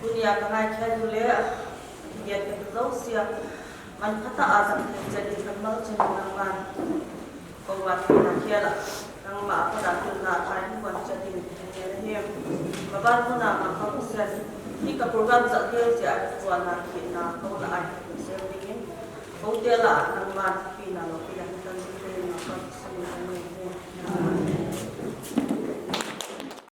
Tunia ka ngai khen u le, ngen ka tu jouse a, man phatah a jang thei chet in kan mal chen nangman. Ko vat na khel a, nangma a phatah tu na thai ni kon chet in ngen a hi. Ma ban tu na ma ka ku sen, hi ka program sa tel che a ku na ki na ko la ai ku sen ding in. Ko te la nangman pi na lo pi